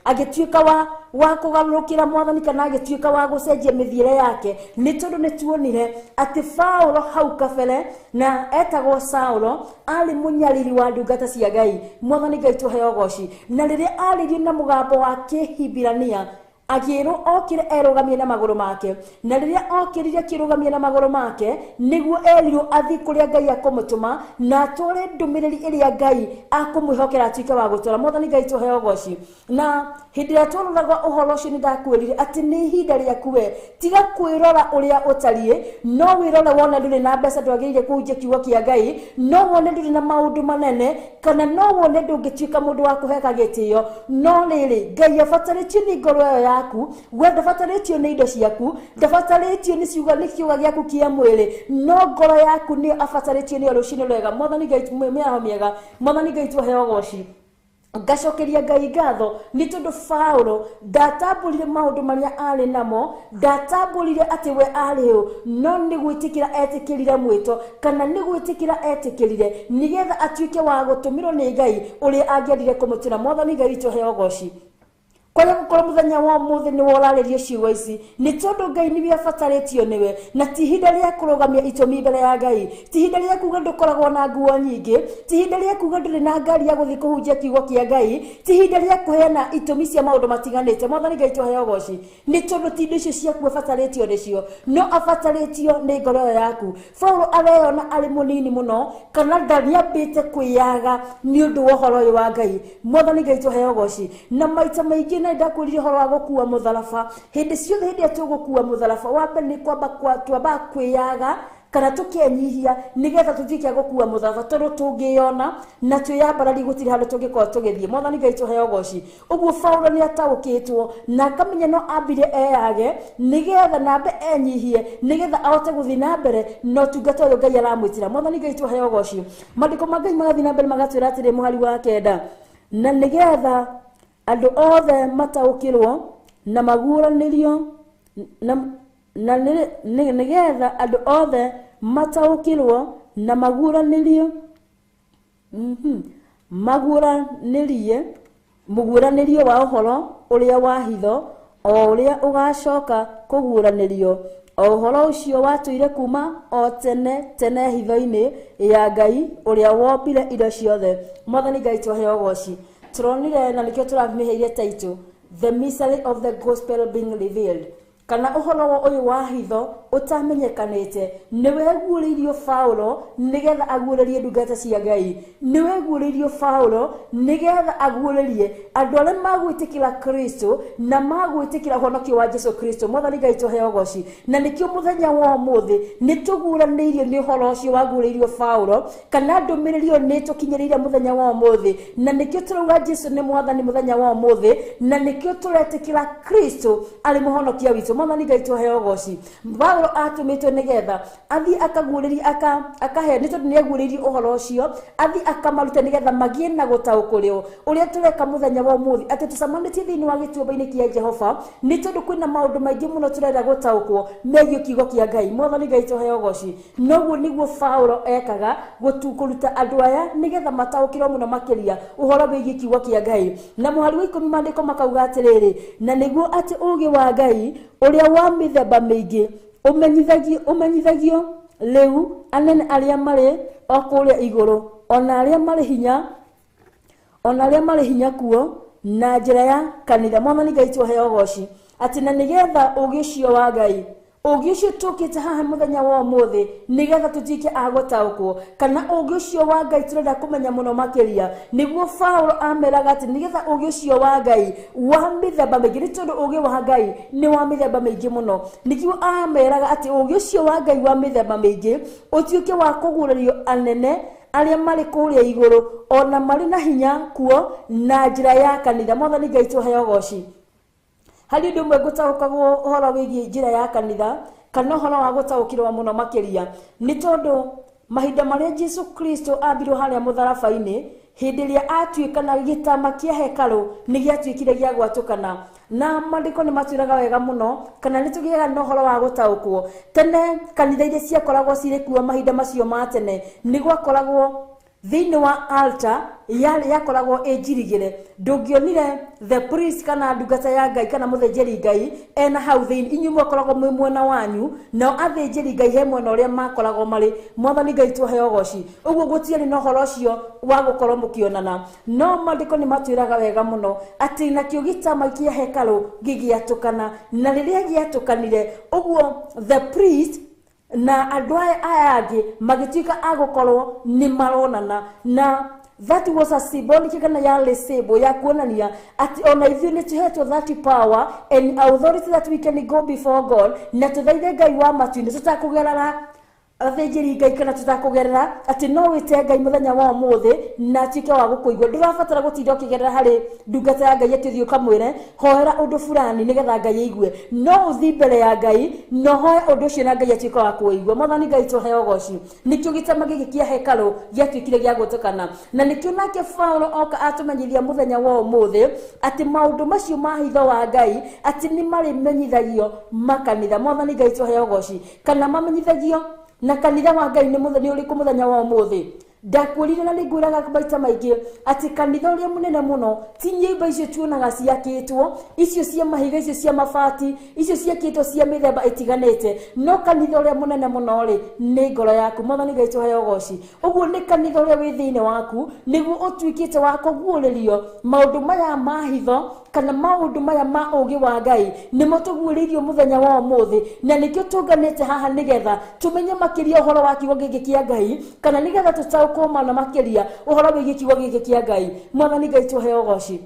agĩtuĩka wa kũgarũrũkĩra mwathani kana agĩtuĩka wa gũcenjia mĩthiĩre yake nĩ tondũ nĩ tuonire atĩ Paulo hau kabere na etagwo Saulo arĩ mũnyariri wa ndungata cia Ngai mwathani Ngai tũheo ũgoci na rĩrĩa arĩirio na mũgambo wa Kĩhibirania agĩrwo okĩre erũgamie na magũrũ make na rĩrĩa okĩrire akĩrũgamia na magũrũ make nĩguo erirwo athiĩ kũrĩa Ngai akũmũtũma na atware ndũmĩrĩri ĩrĩa Ngai akũmwĩhokera atuĩke wa gũtwara mwathani Ngai tũheo ũgoci na hĩndĩ ĩrĩa twaroraga ũhoro ũcio nĩ ndakwĩrire atĩ nĩ ihinda rĩaku we tiga kwĩrora ũrĩa ũtariĩ no wĩrore wone ndũrĩ na mbeca ndwagĩrĩire kũhunjia kiugo kĩa Ngai no wone ndũrĩ na maũndũ manene kana no wone ndũngĩtuĩka mũndũ wa kũheka gĩtĩo no rĩrĩ Ngai abatarĩtio nĩ ngoro ĩyo yaku we ndabatarĩtio nĩ indo ciaku ndabatarĩtio nĩ ciugo nĩ kiugo gĩaku kĩa mwĩrĩ no ngoro yaku nĩyo abatarĩtio nĩyo rũcinĩ rwega mwathani Ngai mĩaraho mĩega mwathani Ngai tũheo ũgoci ngacokeria Ngai ngatho nĩ tondũ Paulo ndatambũrire maũndũ marĩa arĩ namo ndatambũrire atĩ we arĩ ũ no nĩ gwĩtĩkĩra etĩkĩrire mwĩto kana nĩ gwĩtĩkĩra etĩkĩrire nĩgetha atuĩke wa gũtũmĩrwo nĩ Ngai ũrĩa angĩendire kũmũtũra mwathani Ngai witũ heo ũgoci kwaria gũkorwo mũthenya wa ũmũthĩ nĩwe ũrarĩrio ciugo ici nĩ tondũ Ngai nĩwe abatarĩtio nĩwe na ti ihinda rĩa kũrũgamia itũmi mbere ya Ngai ti ihinda rĩa kuga ndũkoragwo na nguo nyingĩ ti ihinda rĩa kuga ndũrĩ na ngari ya gũthiĩ kũhunjia kiugo kĩa Ngai ti ihinda rĩa kũheana itũmi cia maũndũ matiganĩte mwathani Ngai tũheo ũgoci nĩ tondũ ti indo icio ciaku abatarĩtio nĩcio no abatarĩtio nĩ ngoro ĩyo yaku Paulo areyona arĩ mũnini mũno kana ndariambĩte kwĩyaga nĩ ũndũ wa ũhoro ũyũ wa Ngai mwathani Ngai tũheo ũgoci na maita maingĩ na ndakwĩrire ũhoro wa gũkua mũtharaba hĩndĩ ciothe hĩndĩ ĩrĩa tũgũkua mũtharaba wa mbere nĩ kwamba twambaga kwĩyaga kana tũkenyihia nĩgetha tũtuĩke a gũkua mũtharaba tondũ tũngĩyona na twĩyambararie gũtirĩ handũ tũngĩkorwo tũgĩthiĩ mwathani Ngai tũheo ũgoci ũguo Paulo nĩ ataũkĩtwo na akamenya no ambire eyage nĩgetha nambe enyihie nĩgetha ahote gũthiĩ na mbere na ũtungata ũyũ Ngai aramwĩtĩra mwathani Ngai tũheo ũgoci maandĩko ma Ngai magathiĩ na mbere magatwĩra atĩrĩ mũhari wa 9 na nĩgetha andũ othe mataũkĩrwo na maguũranĩrio na nĩgetha andũ othe mataũkĩrwo na maguũranĩrio maguũranĩrie mũguũranĩrio wa ũhoro ũrĩa wa hitho o ũrĩa ũgacoka kũguũranĩrio o ũhoro ũcio watũire kuma o tene tene hitho-inĩ ya Ngai ũrĩa wombire indo ciothe mwathani Ngai tũheo ũgoci turonire na nĩkĩo tũramĩheire title the mystery of the gospel being revealed kana ũhoro ũyũ wa hitho ũtamenyekanĩte nĩwe guũrĩirio Paulo nĩgetha aguũrĩrie ndungata cia Ngai nĩwe guũrĩirio Paulo nĩgetha aguũrĩrie andũ arĩa magwĩtĩkĩra Kristo na magwĩtĩkĩra ũhonokio wa Jesu Kristo mwathani Ngai tũheo ũgoci na nĩkĩo mũthenya wa ũmũthĩ nĩ tũguũranĩirio nĩ ũhoro ũcio waguũrĩirio Paulo kana ndũmĩrĩri ĩyo nĩ tũkinyĩrĩire mũthenya wa ũmũthĩ na nĩkĩo tũrauga Jesu nĩ mwathani mũthenya wa ũmũthĩ na nĩkĩo tũretĩkĩra Kristo arĩ mũhonokia witũ mwathani Ngai tũheo ũgoci Paulo atũmĩtwo nĩgetha athiĩ akaguũrĩrie akahe nĩ tondũ nĩ aguũrĩirie ũhoro ũcio athiĩ akamarute nĩgetha magĩe na gũtaũkĩrwo ũrĩa tũreka mũthenya wa ũmũthĩ atĩ tũcemanĩtie thĩinĩ wa gĩtuamba-inĩ kĩa Jehova nĩ tondũ kwĩna maũndũ maingĩ mũno tũrenda gũtaũkwo megiĩ kiugo kĩa Ngai mwathani Ngai tũheo ũgoci noguo nĩguo Paulo ekaga kũruta andũ aya nĩgetha mataũkĩrwo mũno makĩria ũhoro wĩgiĩ kiugo kĩa Ngai na mũhari wa 10 maandĩko makauga atĩrĩrĩ na nĩguo atĩ ũũgĩ wa Ngai ũrĩa wa mĩthemba mĩingĩ ũmenyithagio rĩu anene arĩa marĩ o kũrĩa igũrũ ona arĩa marĩ hinya kuo na njĩra ya kanitha mwathani Ngai tũheo ũgoci atĩ na nĩgetha ũũgĩ ũcio wa Ngai Ũgĩ ũcio tũkĩte haha mũthenya wa ũmũthĩ nĩgetha tũtuĩke a gũtaũkwo, kana ũgĩ ũcio wa Ngai tũrenda kũmenya mũno makĩria. Nĩguo Paulo ameraga atĩ nĩgetha ũgĩ ũcio wa Ngai wa mĩthemba mĩingĩ, nĩ tondũ ũgĩ wa Ngai nĩ wa mĩthemba mĩingĩ mũno, nĩkĩo ameraga atĩ ũgĩ ũcio wa Ngai wa mĩthemba mĩingĩ ũtuĩke wa kũguũrĩrio anene arĩa marĩ kũrĩa igũrũ ona marĩ na hinya kuo na njĩra ya kanitha. Mwathani Ngai tũheo ũgoci. Harĩ ũndũ ũmwe ngũtaũkagwo ũhoro wĩgiĩ njĩra ya kanitha kana ũhoro wa gũtaũkĩrwo mũno makĩria, nĩ tondũ mahinda marĩa Jesu Kristo ambirwo harĩa mũtharaba-inĩ, hĩndĩ ĩrĩa atuĩkana gĩtama kĩa hekarũ nĩ gĩatuĩkire gĩa gwatũkana, na maandĩko nĩ matwĩraga wega mũno kana nĩ tũgĩaga na ũhoro wa gũtaũkwo. Tene kanitha iria ciakoragwo cirĩ kuo mahinda macio ma tene nĩ gwakoragwo thĩinĩ wa altar yakoragwo ĩnjirigĩre, ndũngĩonire the priest kana ndungata ya Ngai kana mũthĩnjĩri Ngai ena hau thĩinĩ, inyuĩ mwakoragwo mwĩ mwena wanyu, nao athĩnjĩri Ngai he mwena ũrĩa makoragwo marĩ. Mwathani Ngai tũheo ũgoci. Ũguo gũtiarĩ na ũhoro ũcio wa gũkorwo mũkĩonana, no maandĩko nĩ matwĩraga wega mũno atĩ nakĩo gĩtama kĩa hekarũ gĩgĩatũkana, na rĩrĩa gĩatũkanire ũguo the priest na andũ aya angĩ magĩtuĩka a gũkorwo nĩ maronana, na that was a symbolic kana yarĩ symbol ya kuonania atĩ ona ithuĩ nĩ tũhetwo that power and authority that we can go before God, na tũthaithe Ngai wa matu-inĩ tũtakũgerera athĩnjĩri Ngai kana tũtakũgerera atĩ no wĩte Ngai mũthenya wa ũmũthĩ na atuĩke wa gũkũigua. Ndũrabatara gũtinda ũkĩgerera harĩ ndungata ya Ngai atĩ ũthiĩ ũkamwĩre hoera ũndũ fulani nĩgetha Ngai aigue, no ũthiĩ mbere ya Ngai na ũhoe ũndũ ũcio na Ngai atuĩke wa kũũigua. Mwathani Ngai tũheo ũgoci. Nĩkĩo gĩtama gĩkĩ kĩa hekarũ gĩatuĩkire gĩa gwĩtũkana, na nĩkĩo nake Paulo oka atũmenyithia mũthenya wa ũmũthĩ atĩ maũndũ macio ma hitho wa Ngai atĩ nĩ marĩmenyithagio makanitha. Mwathani Ngai tũheo ũgoci. Kana mamenyithagio na kanitha wa Ngai nĩ ũrĩkũ mũthenya wa ũmũthĩ. Ndakwĩrire na nĩngwĩraga maita maingĩ atĩ kanitha ũrĩa mũnene mũno ti nyũmba icio tuonaga ciakĩtwo, icio cia mahiga, icio cia mabati, icio ciakĩtwo cia mĩthemba ĩtiganĩte, no kanitha ũrĩa mũnene mũno rĩ nĩ ngoro yaku. Mwathani Ngai tũheo ũgoci. Ũguo nĩ kanitha ũrĩa wĩ thĩinĩ waku nĩguo ũtuĩkĩte wa kũguũrĩrio maũndũ maya ma hitho kana maũndũ maya ma ũũgĩ wa Ngai nĩmo tũguũrĩirio mũthenya wa ũmũthĩ, na nĩkĩo tũnganĩte haha nĩgetha tũmenye makĩria ũhoro wa kiugo gĩkĩ kĩa Ngai, kana nĩgetha tũtaũkwo mũno makĩria ũhoro wĩgiĩ kiugo gĩkĩ kĩa Ngai. Mwathani Ngai tũheo ũgoci.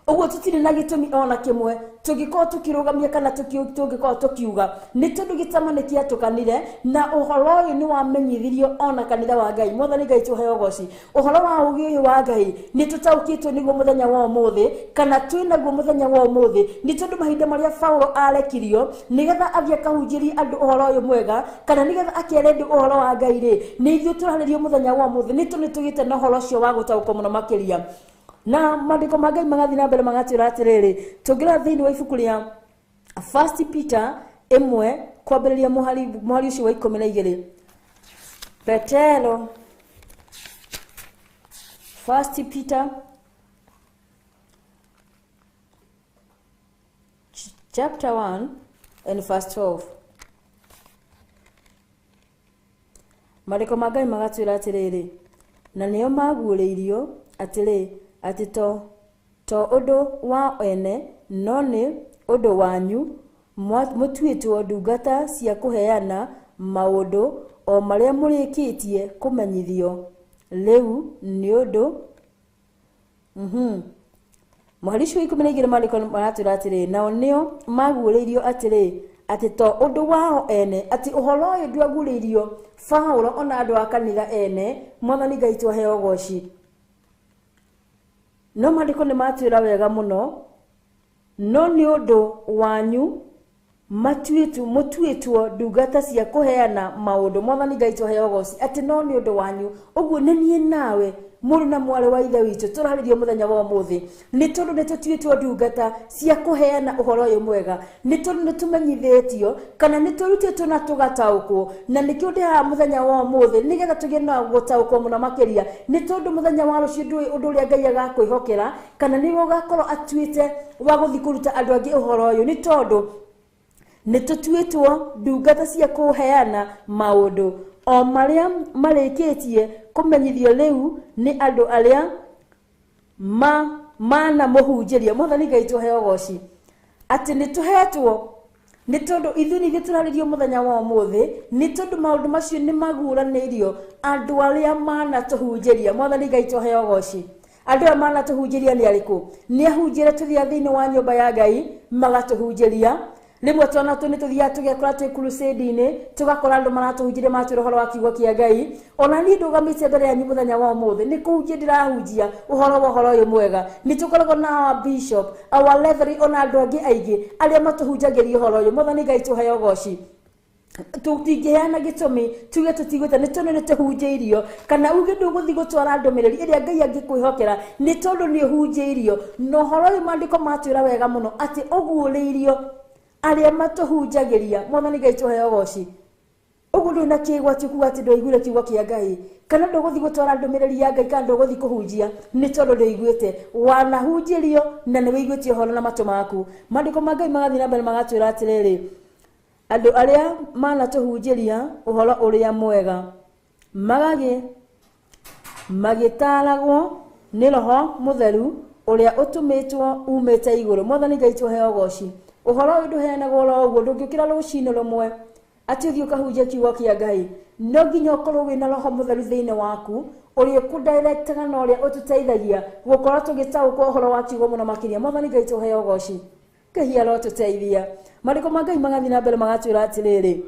Ũguo tũtirĩ na gĩtũmi ona kĩmwe tũngĩkorwo tũkĩrũgamia kana tũngĩkorwo tũkiuga nĩ tondũ gĩtama nĩ kĩatũkanire, na ũhoro ũyũ nĩ wamenyithirio ona kanitha wa Ngai. Mwathani Ngai tũheo ũgoci. Ũhoro wa ũũgĩ ũyũ wa Ngai nĩ tũtaũkĩtwo nĩguo mũthenya wa ũmũthĩ, kana twĩ naguo mũthenya wa ũmũthĩ, nĩ tondũ mahinda marĩa Paulo arekirio nĩgetha athiĩ akahunjĩrie andũ ũhoro ũyũ mwega, kana nĩgetha akere andũ ũhoro wa Ngai rĩ, nĩ ithuĩ tũrarĩrio mũthenya wa ũmũthĩ, nĩ tondũ nĩ tũgĩte na ũhoro ũcio wa gũtaũkwo mũno makĩria. Na maandĩko ma Ngai magathiĩ na mbere magatwĩra atĩrĩrĩ, tũngĩrora thĩinĩ wa ibuku rĩa First Peter 1 kwambĩrĩria mũhari ũcio wa 12, Petero, First Peter chapter 1 and verse 12, maandĩko ma Ngai magatwĩra atĩrĩrĩ, na nĩo maguũrĩirio atĩrĩ atĩ to ũndũ wa ene no nĩ ũndũ wanyu mũtuĩtwo ndungata cia kũheana maũndũ o marĩa mũrĩkĩtie kũmenyithio rĩu nĩ ũndũ. Mũhari ũcio wa 12 maandĩko maratwĩra atĩrĩ, nao nĩo maguũrĩirio atĩrĩ atĩ to ũndũ wao ene, atĩ ũhoro ũyũ ndwaguũrĩirio Paulo ona andũ a kanitha ene. Mwathani Ngai tũheo ũgoci. No maandĩko nĩ matwĩra wega mũno, no nĩ ũndũ wanyu mũtuĩtwo ndungata cia kũheana maũndũ. Mwathani Ngai tũheo ũgoci atĩ no nĩ ũndũ wanyu. Ũguo nĩ niĩ nawe mũrũ na mwarĩ wa ithe witũ tũrarĩrio mũthenya wa ũmũthĩ, nĩ tondũ nĩ tũtuĩtwo ndungata cia kũheana ũhoro ũyũ mwega, nĩ tondũ nĩ tũmenyithĩtio kana nĩ tũrutĩtwo na tũgataũkwo, na nĩkĩo ndĩ haha mũthenya wa ũmũthĩ nĩgetha tũgĩe na gũtaũkwo mũno makĩria, nĩ tondũ mũthenya wa rũciũ ndũĩ ũndũ ũrĩa Ngai agakwĩhokera, kana nĩwe ũgakorwo atuĩte wa gũthiĩ kũruta andũ angĩ ũhoro ũyũ, nĩ tondũ nĩ tũtuĩtwo ndungata cia kũheana maũndũ o marĩa marĩkĩtie kũmenyithio rĩu nĩ andũ arĩa manamũhunjĩria. Mwathani Ngai tũheo ũgoci atĩ nĩ tũhetwo Nĩ tondũ ithuĩ nĩ ithuĩ tũrarĩrio mũthenya wa ũmũthĩ, nĩ tondũ maũndũ macio nĩ maguũranĩirio andũ arĩa manatũhunjĩria. Mwathani Ngai tũheo ũgoci. Andũ aya manatũhunjĩria nĩ arĩkũ? Nĩ ahunjĩre tũthiaga thĩinĩ wa nyũmba ya Ngai magatũhunjĩria. Rĩmwe twana tũ nĩ tũthiaga tũgekora twĩ crusade-inĩ, tũgakora andũ maratũhunjĩria matwĩra ũhoro wa kiugo kĩa Ngai. Ona niĩ ndũgamĩte mbere yanyu mũthenya wa ũmũthĩ nĩ kũhunjia ndĩrahunjia ũhoro wa ũhoro ũyũ mwega. Nĩ tũkoragwo na our bishop, our reverend, ona andũ angĩ aingĩ arĩa matũhunjagĩria ũhoro ũyũ. Mwathani Ngai tũheo ũgoci. Tũtingĩheana gĩtũmi tuge tũtigwĩte nĩ tondũ nĩ tũhunjĩirio, kana uge ndũgũthiĩ gũtwara ndũmĩrĩri ĩrĩa Ngai angĩkwĩhokera nĩ tondũ nĩ ũhunjĩirio. Na ũhoro ũyũ maandĩko matwĩra wega mũno atĩ ũguũrĩirio arĩa matũhunjagĩria. Mwathani Ngai tũheo ũgoci. Ũguo ndũrĩ na kĩgwati kuga atĩ ndwaiguire kiugo kĩa Ngai, kana ndũgũthiĩ gũtwara ndũmĩrĩri ya Ngai, kana ndũgũthiĩ kũhunjia nĩ tondũ ndũiguĩte. Wanahunjĩrio na nĩ wĩiguĩte ũhoro na matũ maku. Maandĩko ma Ngai magathiĩ na mbere magatwĩra atĩrĩrĩ, andũ arĩa manatũhunjĩria ũhoro ũrĩa mwega magĩtaaragwo nĩ Roho Mũtheru ũrĩa ũtũmĩtwo umĩte igũrũ. Mwathani Ngai tũheo ũgoci. Ũhoro ũyũ ndũheanagwo oro ũguo, ndũngĩũkĩra rũcinĩ rũmwe atĩ ũthiĩ ũkahunjia kiugo kĩa Ngai. No nginya ũkorwo wĩna Roho Mũtheru thĩinĩ waku ũrĩa ũkũdirectaga na ũrĩa ũtũteithagia gũkorwo tũgĩtaũkwo ũhoro wa kiugo mũno makĩria. Mwathani Ngai tũheo ũgoci. Ngai arotũteithia. Maandĩko ma Ngai magathiĩ na mbere magatwĩra atĩrĩrĩ,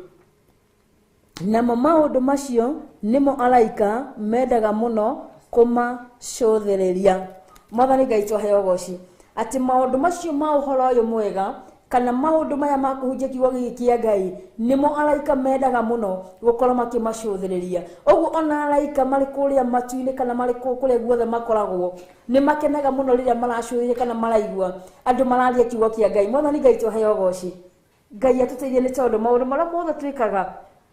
namo maũndũ macio nĩmo araika mendaga mũno kũmacũthĩrĩria. Mwathani Ngai tũheo ũgoci. Atĩ maũndũ macio ma ũhoro ũyũ mwega kana maũndũ maya ma kũhunjia kiugo gĩkĩ kĩa Ngai nĩmo araika mendaga mũno gũkorwo makĩmacũthĩrĩria. Ũguo ona araika marĩ kũrĩa matu-inĩ kana marĩ kũrĩa guothe makoragwo nĩ makenaga mũno rĩrĩa maracũthĩrĩria kana maraigua andũ mararia kiugo kĩa Ngai. Mwathani Ngai tũheo ũgoci. Ngai atũteithie nĩ tondũ maũndũ marĩa mothe twĩkaga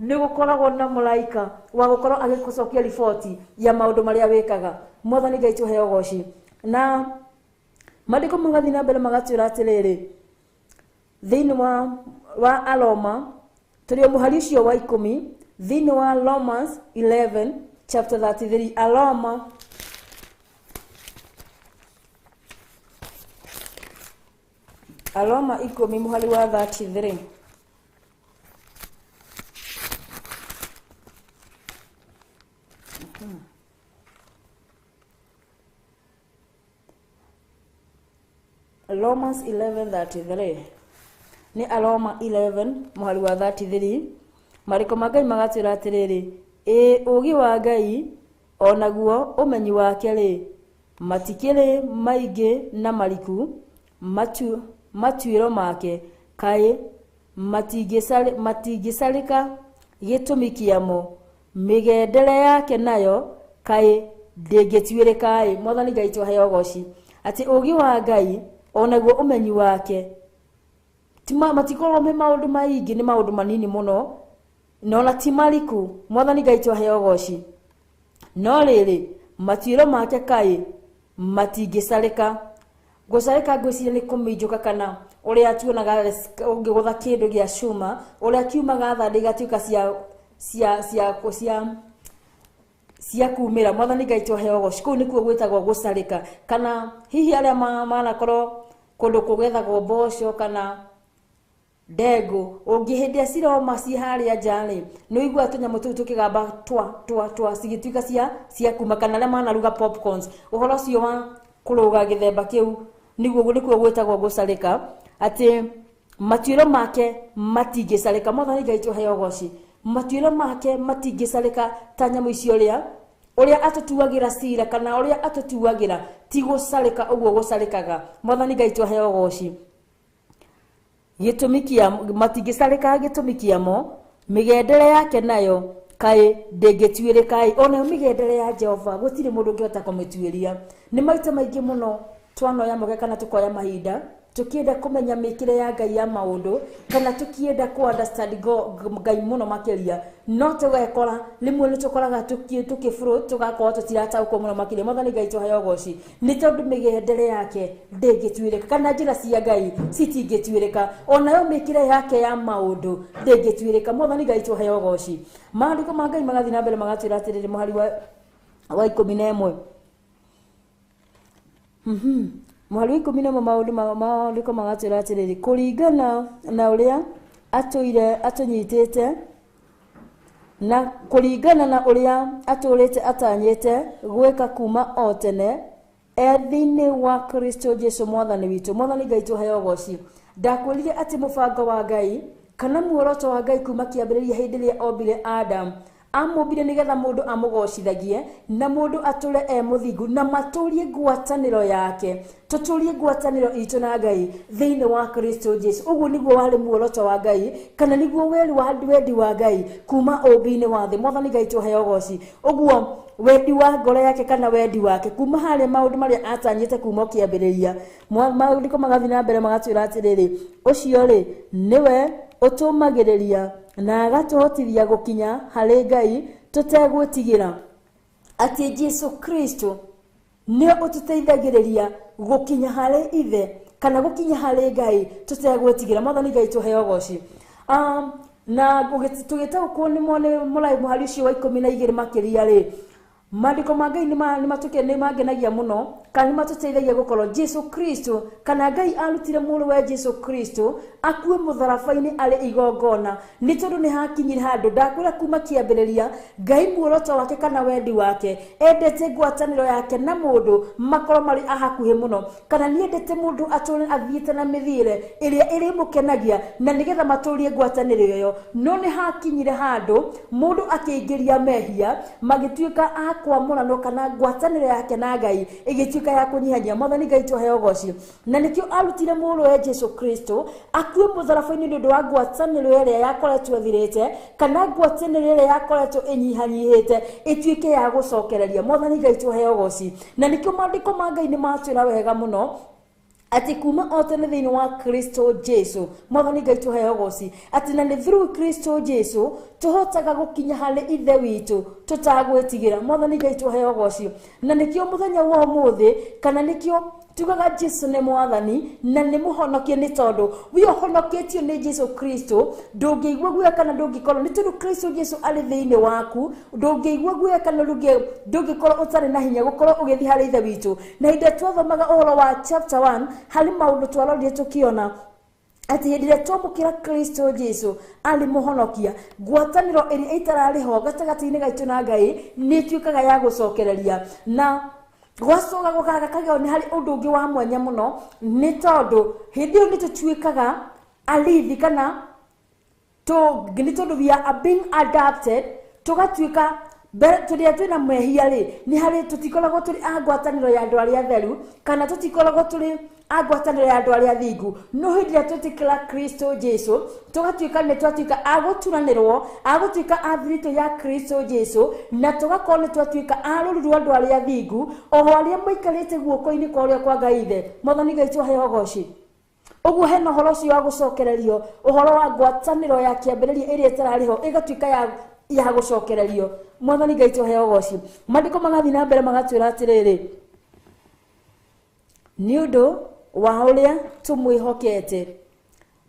nĩ gũkoragwo na mũraika wa gũkorwo agĩgũcokia riboti ya maũndũ marĩa wĩkaga. Mwathani Ngai tũheo ũgoci. Na maandĩko magathiĩ na mbere magatwĩra atĩrĩrĩ, thĩinĩ wa Aroma tũrĩ o mũhari ũcio wa 10, thĩinĩ wa Romans 11 chapter 33, Aroma 10 mũhari wa 33. Romans 11:33 nĩ Aroma 11 mũhari wa 33. Maandĩko ma Ngai magatwĩra atĩrĩrĩ, ĩ ũũgĩ wa Ngai onaguo ũmenyi wake rĩ matikĩrĩ maingĩ na mariku, matuĩro make kaĩ matingĩcarĩka gĩtũmi kĩamo, mĩgendere yake nayo kaĩ ndĩngĩtuĩrĩka-ĩ. Mwathani Ngai tũheo ũgoci. Atĩ ũũgĩ wa Ngai onaguo ũmenyi wake matikoragwo me maũndũ maingĩ, nĩ maũndũ manini mũno na ona ti mariku. Mwathani Ngai tũheo ũgoci. No rĩrĩ matuĩro make kaĩ matingĩcarĩka. Gũcarĩka ngwĩciria nĩ kũminjũka, kana ũrĩa tuonaga ũngĩgũtha kĩndũ gĩa cuma ũrĩa kiumaga thandĩ igatuĩka cia kumĩra. Mwathani Ngai tũheo ũgoci. Kũu nĩkuo gwĩtagwo gũcarĩka, kana hihi arĩa manakorwo kũndũ kũgethagwo mboco kana ndengũ, ũngĩ hĩndĩ ĩrĩa ciroma ci harĩa nja rĩ, nĩ ũiguaga tũnyamũ tũu tũkĩgamba twa twa twa cigĩtuĩka cia kuma, kana arĩa manaruga popcorns, ũhoro ũcio wa kũrũga gĩthemba kĩu nĩkuo gwĩtagwo gũcarĩka. Atĩ matuĩro make matingĩcarĩka. Mwathani Ngai tũheo ũgoci. Matuĩro make matingĩcarĩka ta nyamũ icio ũrĩa atũtuagĩra cira kana ũrĩa atũtuagĩra ti gũcarĩka ũguo gũcarĩkaga. Mwathani Ngai tũheo ũgoci. Gĩtũmi kĩa matingĩcarĩka gĩtũmi kĩamo, mĩgendere yake nayo kaĩ ndĩngĩtuĩrĩka-ĩ. Onayo mĩgendere ya Jehova gũtirĩ mũndũ ũngĩhota kũmĩtuĩria. Nĩ maita maingĩ mũno twanoya mũge kana tũkoya mahinda tũkĩenda kũmenya mĩkĩre ya Ngai ya maũndũ, kana tũkĩenda kũ understand Ngai mũno makĩria, no tũgekora rĩmwe nĩ tũkoraga tũkĩ tũgakorwo tũtirataũkwo mũno makĩria. Mwathani Ngai tũheo ũgoci nĩ tondũ mĩgendere yake ndĩngĩtuĩrĩka, kana njĩra cia Ngai citingĩtuĩrĩka, onayo mĩkĩre yake ya maũndũ ndĩngĩtuĩrĩka. Mwathani Ngai tũheo ũgoci. Maandĩko ma Ngai magathiĩ na mbere magatwĩra atĩrĩrĩ, mũhari wa 11. Mũhari wa 11 maũndũ maandĩko magatwĩra atĩrĩrĩ, kũringana na ũrĩa atũire atũnyitĩte na kũringana na ũrĩa atũrĩte atanyĩte gwĩka kuma o tene e thĩinĩ wa Kristo Jesu mwathani witũ. Mwathani Ngai tũheo ũgoci. Ndakwĩrire atĩ mũbango wa Ngai kana muoroto wa Ngai kuma kĩambĩrĩria hĩndĩ ĩrĩa ombire Adam amũmbire nĩgetha mũndũ amũgocithagie na mũndũ atũre e mũthingu na matũrie ngwatanĩro yake, tũtũrie ngwatanĩro itũ na Ngai thĩinĩ wa Kristo Jesu. Ũguo nĩguo warĩ muoroto wa Ngai kana nĩguo wendi wa Ngai kuma ũmbi-inĩ wa thĩ. Mwathani Ngai tũheo ũgoci. Ũguo wendi wa ngoro yake kana wendi wake kuma harĩa maũndũ marĩa atanyĩte kuma kĩambĩrĩria. Maandĩko magathiĩ na mbere magatwĩra atĩrĩrĩ, ũcio rĩ nĩwe ũtũmagĩrĩria na agatũhotithia gũkinya harĩ Ngai tũtegwĩtigĩra. Atĩ Jesu Kristo nĩwe ũtũteithagĩrĩria gũkinya harĩ Ithe kana gũkinya harĩ Ngai tũtegwĩtigĩra. Mwathani Ngai tũheo ũgoci. Na tũgĩtaũkwo nĩ mũhari ũcio wa 12 makĩria rĩ, maandĩko ma Ngai nĩ mangenagia mũno kana nĩ matũteithagia gũkorwo Jesu Kristo kana Ngai arutire mũrũ wa Jesu Kristo akue mũtharaba-inĩ arĩ igongona, nĩ tondũ nĩ hakinyire handũ ndakwĩra kuma kĩambĩrĩria Ngai muoroto wake kana wendi wake endete ngwatanĩro yake na mũndũ makorwo marĩ a hakuhĩ mũno, kana nĩ endete mũndũ atũre athiĩte na mĩthiĩre ĩrĩa ĩrĩmũkenagia na nĩgetha matũrie ngwatanĩro ĩyo. No nĩ hakinyire handũ mũndũ akĩingĩria mehia magĩtuĩka a kwamũranwo kana ngwatanĩro yake na Ngai ĩgĩtuĩka ya kũnyihanyia. Mwathani Ngai tũheo ũgoci. Na nĩkĩo arutire mũrũ wa Jesu Kristo akue mũtharaba-inĩ nĩ ũndũ wa ngwatanĩro ĩrĩa yakoretwo ĩthirĩte kana ngwatanĩro ĩrĩa yakoretwo ĩnyihanyihĩte ĩtuĩke ya gũcokereria. Mwathani Ngai tũheo ũgoci. Na nĩkĩo maandĩko ma Ngai nĩ matwĩra wega mũno atĩ kuma o tene thĩinĩ wa Kristo Jesu. Mwathani Ngai tũheo ũgoci. Atĩ na nĩ through Kristo Jesu tũhotaga gũkinya harĩ Ithe witũ tũtagwĩtigĩra. Mwathani Ngai tũheo ũgoci. Na nĩkĩo mũthenya wa ũmũthĩ kana nĩkĩo tugaga Jesu nĩ mwathani na nĩ mũhonokia, nĩ tondũ we ũhonoketio nĩ Jesu Kristo ndũngĩigua guoya kana ndũngĩkorwo, nĩ tondũ Kristo Jesu arĩ thĩinĩ waku ndũngĩigua guoya kana ndũngĩkorwo ũtarĩ na hinya gũkorwo ũgĩthiĩ harĩ Ithe witũ. Na hĩndĩ ĩrĩa twathomaga ũhoro wa chapter 1 harĩ maũndũ twarorire tũkĩona atĩ hĩndĩ ĩrĩa twamũkĩra Kristo Jesu arĩ mũhonokia, ngwatanĩro ĩrĩa ĩtararĩ ho gatagatĩ-inĩ gaitũ na Ngai nĩ ĩtuĩkaga ya gũcokereria. Na gwacoka gũkagakagio nĩ harĩ ũndũ ũngĩ wa mwanya mũno, nĩ tondũ hĩndĩ ĩyo nĩ tũtuĩkaga arithi kana nĩ tondũ we are being adopted, tũgatuĩka mbere tũrĩa twĩna mehia rĩ, nĩ harĩ tũtikoragwo tũrĩ a ngwatanĩro ya andũ arĩa atheru kana tũtikoragwo tũrĩ a ngwatanĩro ya andũ arĩa athingu. No hĩndĩ ĩrĩa twetĩkĩra Kristo Jesu tũgatuĩka nĩ twatuĩka a gũturanĩrwo, a gũtuĩka a thiritũ ya Kristo Jesu, na tũgakorwo nĩ twatuĩka a rũru rwa andũ arĩa athingu, o arĩa maikarĩte guoko-inĩ kwa ũrĩa kwa Ngai Ithe. Mwathani Ngai tũheo ũgoci. Ũguo hena ũhoro ũcio wa gũcokererio, ũhoro wa ngwatanĩro ya kĩambĩrĩria ĩrĩa ĩtararĩ ho ĩgatuĩka ya gũcokererio. Mwathani Ngai tũheo ũgoci. Maandĩko magathiĩ na mbere magatwĩra atĩrĩrĩ, nĩ ũndũ wa ũrĩa tũmwĩhokete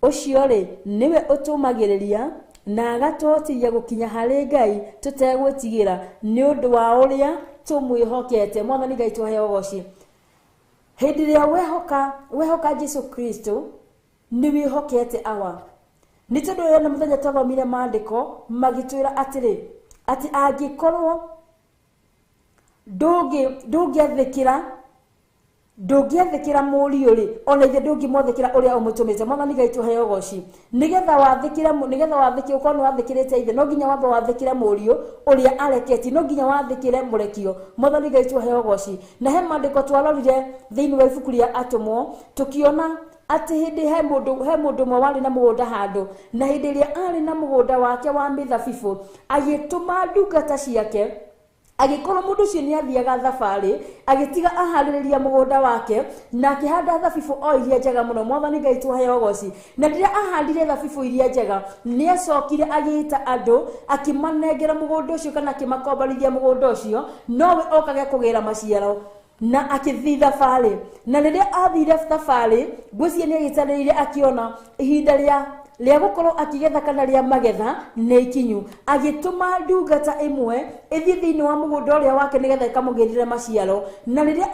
ũcio rĩ nĩwe ũtũmagĩrĩria na agatũhotithia gũkinya harĩ Ngai tũtegwĩtigĩra, nĩ ũndũ wa ũrĩa tũmwĩhokete. Mwathani Ngai tũheo ũgoci. Hĩndĩ ĩrĩa wehoka Jesu Kristo nĩ wĩhokete awa, nĩ tondũ ĩyo nĩ mũthenya twathomire maandĩko magĩtwĩra atĩrĩ, atĩ angĩkorwo ndũngĩathĩkĩra mũriũ rĩ, ona ithe ndũngĩmwathĩkĩra ũrĩa ũmũtũmĩte. Mwathani Ngai tũheo ũgoci. Nĩgetha wathĩkĩre, nĩgetha wathĩkĩre, ũkorwo nĩ wathĩkĩrĩte ithe, no nginya wambe wathĩkĩre mũriũ ũrĩa areketie, no nginya wathĩkĩre mũrekio. Mwathani Ngai tũheo ũgoci. Na he maandĩko twarorire thĩinĩ wa ibuku rĩa Atũmwo tũkĩona atĩ hĩndĩ he mũndũ ũmwe warĩ na mũgũnda handũ, na hĩndĩ ĩrĩa arĩ na mũgũnda wake wa mĩthabibũ agĩtũma ndungata ciake, agĩkorwo mũndũ ũcio nĩ athiaga thabarĩ, agĩtiga aharĩrĩria mũgũnda wake na akĩhanda thabibũ o iria njega mũno. Mwathani Ngai tũheo ũgoci. Na rĩrĩa ahandire thabibũ iria njega, nĩ acokire agĩĩta andũ akĩmanengera mũgũnda ũcio kana akĩmakomborithia mũgũnda ũcio, nowe okage kũgĩra maciaro na akĩthiĩ thabarĩ. Na rĩrĩa athire thabarĩ, ngwĩciria nĩ agĩtarĩire akĩona ihinda rĩa rĩa gũkorwo akĩgetha kana rĩa magetha nĩ ikinyu. Agĩtũma ndungata ĩmwe ĩthiĩ thĩinĩ wa mũgũnda ũrĩa wake nĩgetha ĩkamũgĩrĩre maciaro. Na rĩrĩa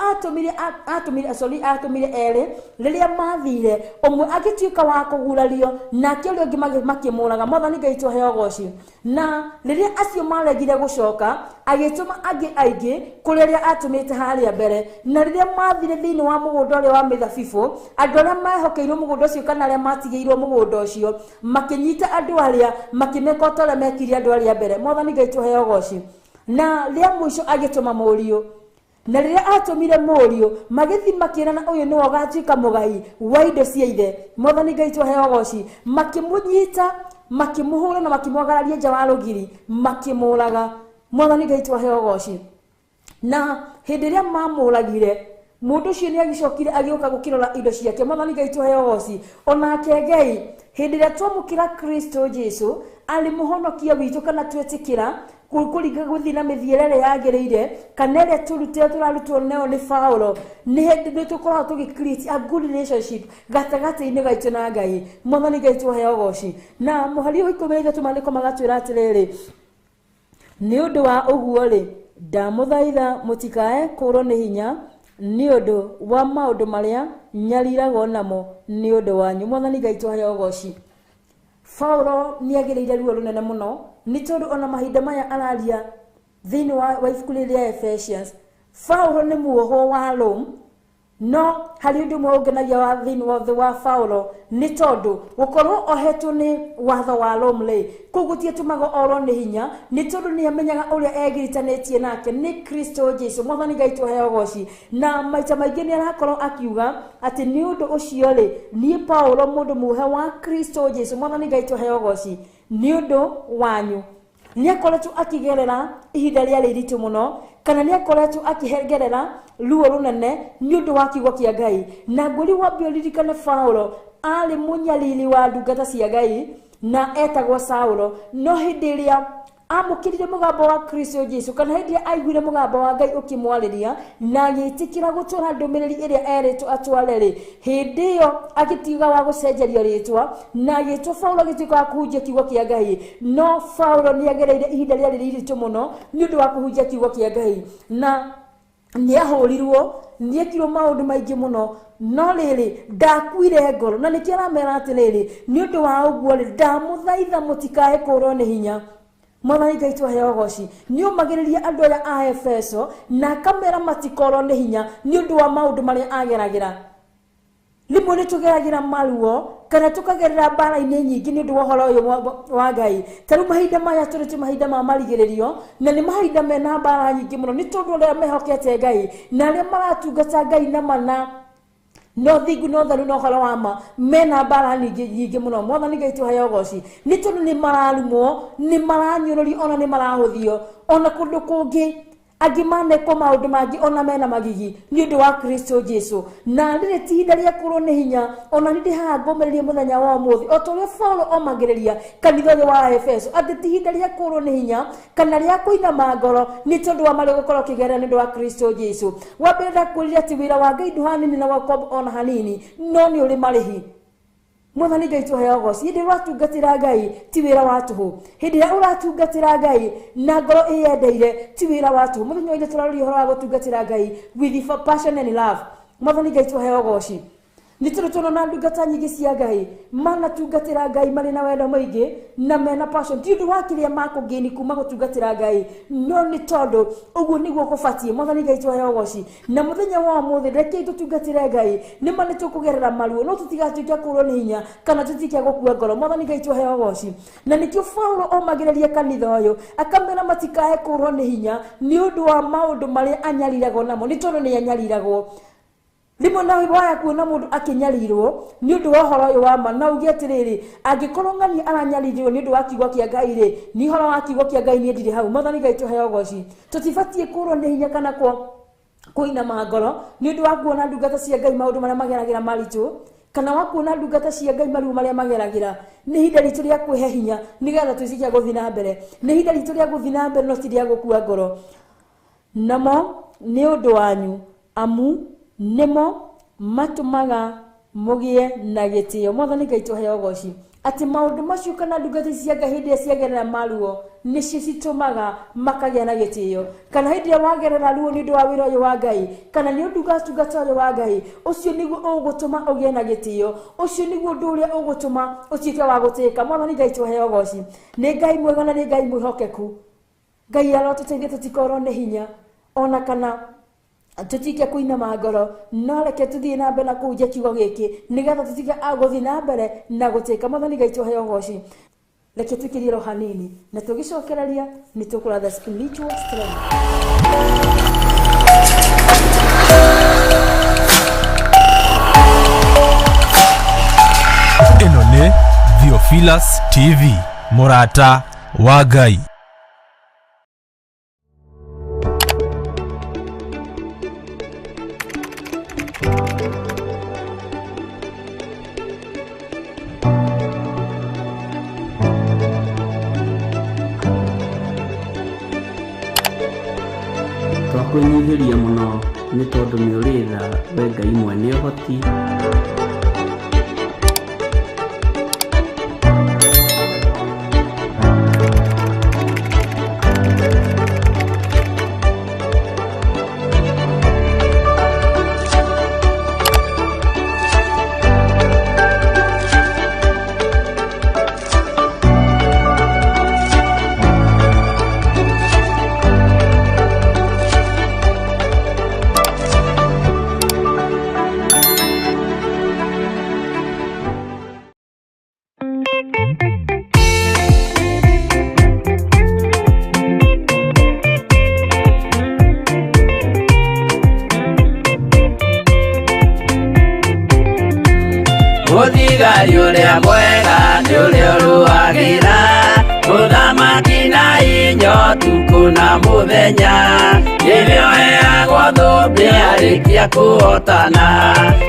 atũmire erĩ, rĩrĩa mathire ũmwe agĩtuĩka wa kũgurario nake ũrĩa ũngĩ makĩmũraga. Mwathani Ngai tũheo ũgoci. Na rĩrĩa acio maregire gũcoka, agĩtũma angĩ aingĩ kũrĩ arĩa atũmĩte harĩa mbere. Na rĩrĩa mathire thĩinĩ wa mũgũnda ũrĩa wa mĩthabibũ, andũ arĩa mehokeirwo mũgũnda ũcio kana arĩa matigĩirwo mũgũnda ũcio makĩnyita andũ arĩa makĩmeka ta ũrĩa mekire andũ arĩa mbere. Mwathani Ngai tũheo ũgoci. Na rĩa mũico agĩtũma mũriũ. Na rĩrĩa atũmire mũriũ, magĩthiĩ makĩrana ũyũ nĩwe ũgatuĩka mũgai wa indo cia ithe. Mwathani Ngai tũheo ũgoci. Makĩmũnyita, makĩmũhũra na makĩmwagararia nja wa rũgiri, makĩmũraga. Mwathani Ngai tũheo ũgoci. Na hĩndĩ ĩrĩa mamũragire, mũndũ ũcio nĩ agĩcokire agĩũka gũkĩrora indo ciake. Mwathani Ngai tũheo ũgoci. Onake Ngai hĩndĩ ĩrĩa twamũkĩra Kristo Jesu arĩ mũhonokia witũ kana twetĩkĩra kũringa gũthiĩ na mĩthiĩre ĩrĩa yagĩrĩire kana ĩrĩa tũrarutwo nayo nĩ Paulo, nĩ hĩndĩ nĩ tũkoragwo tũgĩ create a good relationship gatagatĩ-inĩ gaitũ na Ngai. Mwathani Ngai tũheo ũgoci. Na mũhari wa 13 maandĩko magatwĩra atĩrĩrĩ, nĩ ũndũ wa ũguo rĩ, ndamũthaitha mũtikae kũũrwo nĩ hinya nĩ ũndũ wa maũndũ marĩa nyariragwo namo nĩ ũndũ wanyu. Mwathani Ngai tũheo ũgoci. Paulo nĩ agĩrĩire ruo rũnene mũno nĩ tondũ ona mahinda maya araria thĩinĩ wa ibuku rĩrĩ rĩa Ephesians, Paulo nĩ muohwo wa Rome. No harĩ ũndũ ũmwe ũngenagia wa thĩinĩ wothe wa Paulo nĩ tondũ gũkorwo ohetwo nĩ watho wa Rome rĩ, kũu gũtiatũmaga orwo nĩ hinya nĩ tondũ nĩ amenyaga ũrĩa egiritanĩtie nake nĩ Kristo Jesu. Mwathani Ngai tũheo ũgoci. Na maita maingĩ nĩ arakorwo akiuga atĩ nĩ ũndũ ũcio rĩ, niĩ Paulo mũndũ muohe wa Kristo Jesu. Mwathani Ngai tũheo ũgoci nĩ ũndũ wanyu. Nĩ akoretwo akĩgerera ihinda rĩarĩ iritũ mũno, kana nĩ akoretwo akĩgerera ruo rũnene nĩ ũndũ wa kiugo kĩa Ngai. Na ngũri wambe ũririkane Paulo arĩ mũnyariri wa ndungata cia Ngai na etagwo Saulo. No hĩndĩ ĩrĩa amũkĩrire mũgambo wa Kristo Jesu, kana hĩndĩ ĩrĩa aiguire mũgambo wa Ngai ũkĩmwarĩria na agĩtĩkĩra gũtwara ndũmĩrĩri ĩrĩa erĩtwo atware rĩ, hĩndĩ ĩyo agĩtiga wa gũcenjerio rĩtwa na agĩtwo Paulo agĩtuĩka wa kũhunjia kiugo kĩa Ngai. No Paulo nĩ agereire ihinda rĩarĩ iritũ mũno nĩ ũndũ wa kũhunjia kiugo kĩa Ngai, na nĩ ahũrirwo, nĩ ekirwo maũndũ maingĩ mũno, no rĩrĩ ndakuire ngoro. Na nĩkĩo aramera atĩrĩrĩ, nĩ ũndũ wa ũguo rĩ, ndamũthaitha mũtikae kũũrwo nĩ hinya. Mwathani Ngai tũheo ũgoci. Nĩ ũmagĩrĩria andũ arĩa a Efeso na akamera matikorwo nĩ hinya nĩ ũndũ wa maũndũ marĩa ageragĩra. Rĩmwe nĩ tũgeragĩra maruo kana tũkagerera mbara-inĩ nyingĩ nĩ ũndũ wa ũhoro ũyũ wa Ngai. Ta rĩu mahinda maya tũrĩ tũ mahinda ma marigĩrĩrio, na nĩ mahinda mena mbara nyingĩ mũno nĩ tondũ arĩa mehokete Ngai na arĩa maratungata Ngai na mana no thingu no theru no ũhoro wa ma mena mbara nyingĩ nyingĩ mũno. Mwathani Ngai tũheo ũgoci. Nĩ tondũ nĩ mararumwo, nĩ maranyũrũrio, ona nĩ marahũthio, ona kũndũ kũngĩ angĩ manekwo maũndũ mangĩ ona mena magigi nĩ ũndũ wa Kristo Jesu. Na rĩrĩ ti ihinda rĩa kũrwo nĩ hinya, ona nĩ ndĩ haha ngũmĩrĩrie mũthenya wa ũmũthĩ o ta ũrĩa Paulo omagĩrĩria kanitha ũyũ wa Efeso atĩ ti ihinda rĩa kũrwo nĩ hinya kana rĩa kũinama ngoro nĩ tondũ wa marĩa ũgũkorwo ũkĩgerera nĩ ũndũ wa Kristo Jesu. Wa mbere ndakwĩrire atĩ wĩra wa Ngai ndũhanini na wa ona hanini, no nĩ ũrĩ marĩhi. Mwathani Ngai tũheo ũgoci. Hĩndĩ ĩrĩa ũratungatĩra Ngai ti wĩra wa tũhũ. Hĩndĩ ĩrĩa ũratungatĩra Ngai na ngoro ĩyendeire ti wĩra wa tũhũ. Mũthenya wa ira tũraroria ũhoro wa gũtungatĩra Ngai with passion and love. Mwathani Ngai tũheo ũgoci. Nĩ tondũ tuona ndungata nyingĩ cia Ngai manatungatĩra Ngai marĩ na wendo mũingĩ na mena passion, ti ũndũ wa kĩrĩa makũgĩni kuma gũtungatĩra Ngai, no nĩ tondũ ũguo nĩguo kũbatiĩ. Mwathani Ngai tũheo ũgoci. Na mũthenya wa ũmũthĩ rekei tũtungatĩre Ngai. Nĩ ma nĩ tũkũgerera maruo, no tũtigatuĩke kũũrwo nĩ hinya kana tũtuĩke gũkua ngoro. Mwathani Ngai tũheo ũgoci. Na nĩkĩo Paulo omagĩrĩria kanitha ũyũ akamera matikae kũũrwo nĩ hinya nĩ ũndũ wa maũndũ marĩa anyariragwo namo, nĩ tondũ nĩ anyariragwo. Rĩmwe na waya kuona mũndũ akĩnyarirwo nĩ ũndũ wa ũhoro ũyũ wa ma, na uge atĩrĩrĩ, angĩkorwo ng'ania aranyarirwo nĩ ũndũ wa kiugo kĩa Ngai rĩ, nĩ ũhoro wa kiugo kĩa Ngai niĩ ndirĩ hau. Mwathani Ngai tũheo ũgoci. Tũtibatiĩ kũũrwo nĩ hinya kana kũinama ngoro nĩ ũndũ wa kuona ndungata cia Ngai maũndũ marĩa mageragĩra maritũ, kana wa kuona ndungata cia Ngai maruo marĩa mageragĩra. Nĩ ihinda ritũ rĩa kwĩhe hinya nĩgetha twĩtĩkie gũthiĩ na mbere. Nĩ ihinda ritũ rĩa gũthiĩ na mbere no ti rĩa gũkua ngoro. Namo nĩ ũndũ wanyu, amu nĩmo matũmaga mũgĩe na gĩtĩo. Mwathani Ngai tũheo ũgoci. Atĩ maũndũ macio kana ndungata ici cia Ngai hĩndĩ ĩrĩa ciagerera maruo nĩcio citũmaga makagĩa na gĩtĩo. Kana hĩndĩ ĩrĩa wagerera ruo nĩ ũndũ wa wĩra ũyũ wa Ngai, kana nĩ ũndũ wa ũtungata ũyũ wa Ngai, ũcio nĩguo ũgũtũma ũgĩe na gĩtĩo, ũcio nĩguo ũndũ ũrĩa ũgũtũma ũtuĩke wa gũtĩĩka. Mwathani Ngai tũheo ũgoci. Nĩ Ngai mwega na nĩ Ngai mwĩhokeku. Ngai arotũteithia tũtikorwo nĩ hinya ona kana tũtike kũinama ngoro, no reke tũthiĩ na mbere na kũhunjia kiugo gĩkĩ nĩgetha tũtike a gũthiĩ na mbere na gũtĩka. Mwathani Ngai tũheo ũgoci. Reke tũikĩrie ro hanini na tũgĩcokereria nĩ tũkũra the spiritual strength. Ĩno nĩ Theophilus TV, mũrata wa Ngai. Twakwĩnyihĩria mũno nĩ tondũ nĩ ũrĩ tha we Ngai mwene ũhoti. Mũthigari ũrĩa mwega nĩ ũrĩa ũrũagĩra mũthamaki na inya ũtukũ na mũthenya, nĩwe ũheagwo thũmbĩ arĩkia kũhotana.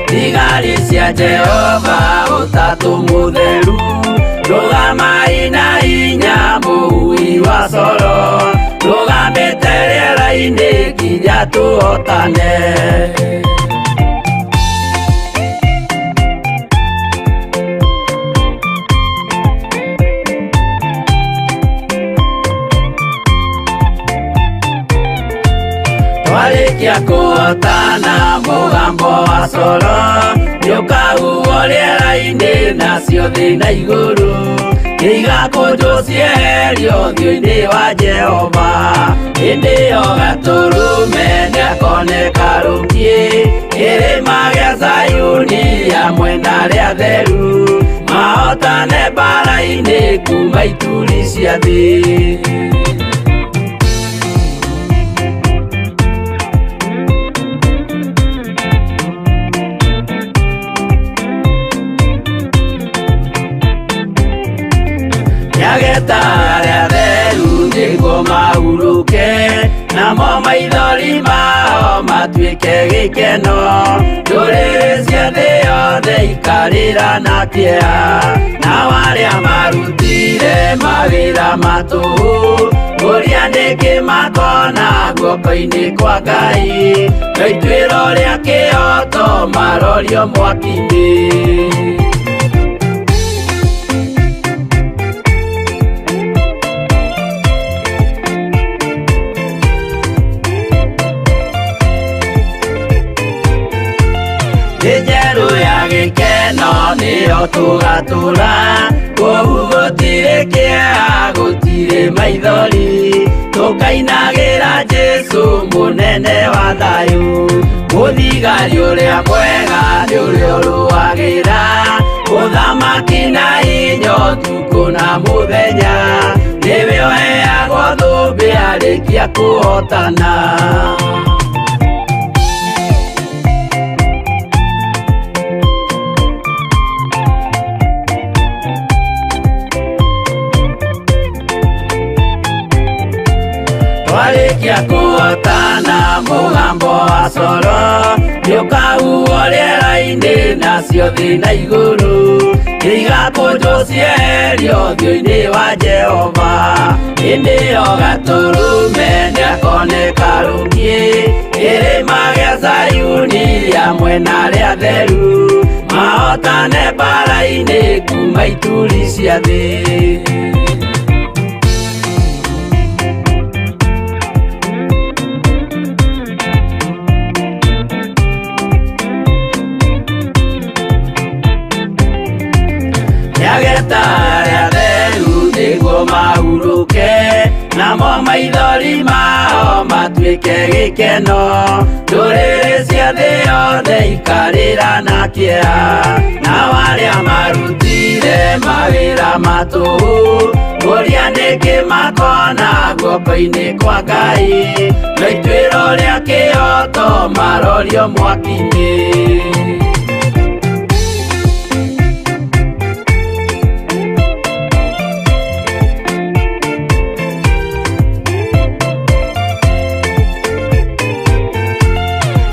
Thigari cia Jehova ũtatũ mũtheru, rũgamai na inya mũhui wa coro, rũgamĩte rĩera-inĩ nginya tũhotane. Twarĩkia kũhotana mũgambo wa coro nĩũkahuhwo rĩera-inĩ nacio thĩ na igũrũ nĩigakũnjwo cieherio ũthiũ-inĩ wa Jehova. Hĩndĩ ĩyo Gatũrũme nĩakoneka rũkiĩ kĩrĩma gĩa Zayuni hamwe na arĩa atheru, mahotane mbara-inĩ kuma ituri cia thĩ. Nĩageta arĩa atheru nĩguo mahurũke, namo maithori mao matuĩke gĩkeno. Ndũrĩrĩ cia thĩ yothe ikarĩra na kĩeha, nao arĩa marutire mawĩra ma tũhũ kũrĩa nĩkĩ makona guoko-inĩ kwa Ngai, no ituĩro rĩa kĩhoto marorio mwaki-inĩ. Thĩ njerũ ya gĩkeno nĩyo tũgatũra, kũu gũtirĩ kĩeha gũtirĩ maithori, tũkainagĩra Jesũ mũnene wa thayũ. Mũthigari ũrĩa mwega nĩ ũrĩa ũrũagĩra mũthamaki na inya ũtukũ na mũthenya, nĩwe ũheagwo thũmbĩ arĩkia kũhotana. Twarĩkia kũhotana mũgambo wa coro nĩũkahuhwo rĩera-inĩ nacio thĩ na igũrũ nĩigakũnjwo cieherio ũthiũ-inĩ wa Jehova. Hĩndĩ ĩyo Gatũrũme nĩakoneka rũkiĩ kĩrĩma gĩa Zayuni hamwe na arĩa atheru, mahotane Mahotane mbara-inĩ kuma ituri cia thĩ. Nĩageta arĩa atheru nĩguo mahurũke, namo maithori mao matuĩke gĩkeno. Ndũrĩrĩ cia thĩ yothe ikarĩra na kĩeha, nao arĩa marutire mawĩra ma tũhũ kũria nĩkĩ makona guoko-inĩ kwa Ngai, no ituĩro rĩa kĩhoto marorio mwaki-inĩ.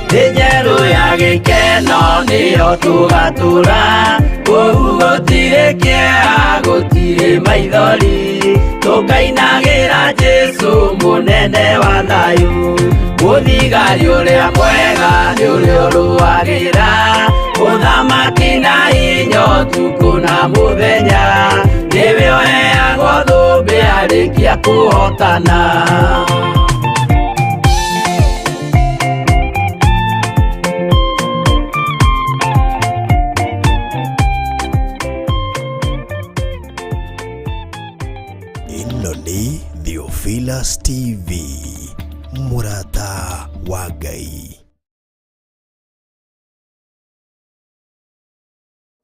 Thĩ njerũ ya gĩkeno nĩyo tũgatũra, kũu gũtirĩ kĩeha, gũtirĩ maithori, tũkainagĩra Jesũ mũnene wa thayũ. Mũthigari ũrĩa mwega nĩ ũrĩa ũrũagĩra ũthamaki na hinya ũtukũ na mũthenya, nĩwe ũheagwo thũmbĩ arĩkia kũhotana. Ĩno nĩ Theophilus TV, mũrata wa Ngai.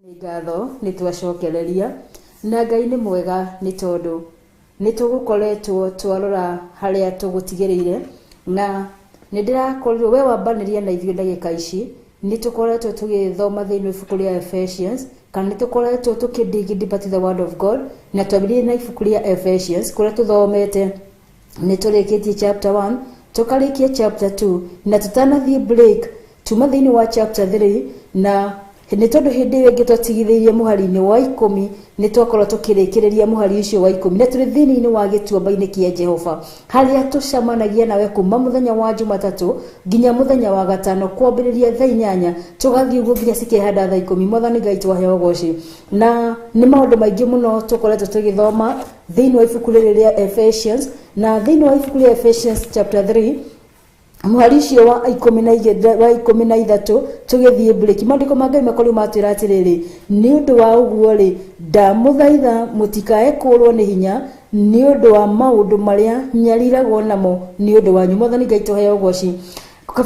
Nĩ ngatho nĩ twacokereria na Ngai nĩ mwega, nĩ tondũ nĩ tũgũkoretwo twarora harĩa tũgũtigĩrĩire, na nĩ ndĩrakorirwo we wambanĩria na ithuĩ ndagĩka ici. Nĩ tũkoretwo tũgĩthoma thĩinĩ wa ibuku rĩa Ephesians, kana nĩ tũkoretwo tũkĩ dig deeper to the word of God, na twambĩrĩirie na ibuku rĩa Ephesians kũrĩa tũthomete. Nĩ tũrĩkĩtie chapter 1, tũkarĩkia chapter 2, na tũtanathiĩ break tuma thĩinĩ wa chapter 3, na nĩ tondũ hĩndĩ ĩyo ĩngĩ twatigithĩirie mũhari-inĩ wa 10, nĩ twakorwo tũkĩrĩkĩrĩria mũhari ũcio wa 10, na tũrĩ thĩinĩ wa gĩtuamba-inĩ kĩa Jehova, harĩa tũcemanagia nawe kuma mũthenya wa Jumatatũ nginya mũthenya wa gatano, kwambĩrĩria thaa 8 tũgathiĩ ũguo nginya cikehanda thaa 10. Mwathani Ngai twaheo ũgoci. Na nĩ maũndũ maingĩ mũno tũkoretwo tũgĩthoma thĩinĩ wa ibuku rĩrĩ rĩa Ephesians, na thĩinĩ wa ibuku rĩa Ephesians chapter 3 mũhari ũcio wa 12 wa 13 tũgĩthiĩ break, maandĩko ma Ngai makorirwo matwĩra atĩrĩrĩ, nĩ ũndũ wa ũguo rĩ, ndamũthaitha mũtikae kũũrwo nĩ hinya nĩ ũndũ wa maũndũ marĩa nyariragwo namo nĩ ũndũ wanyu. Mwathani Ngai tũheo ũgoci.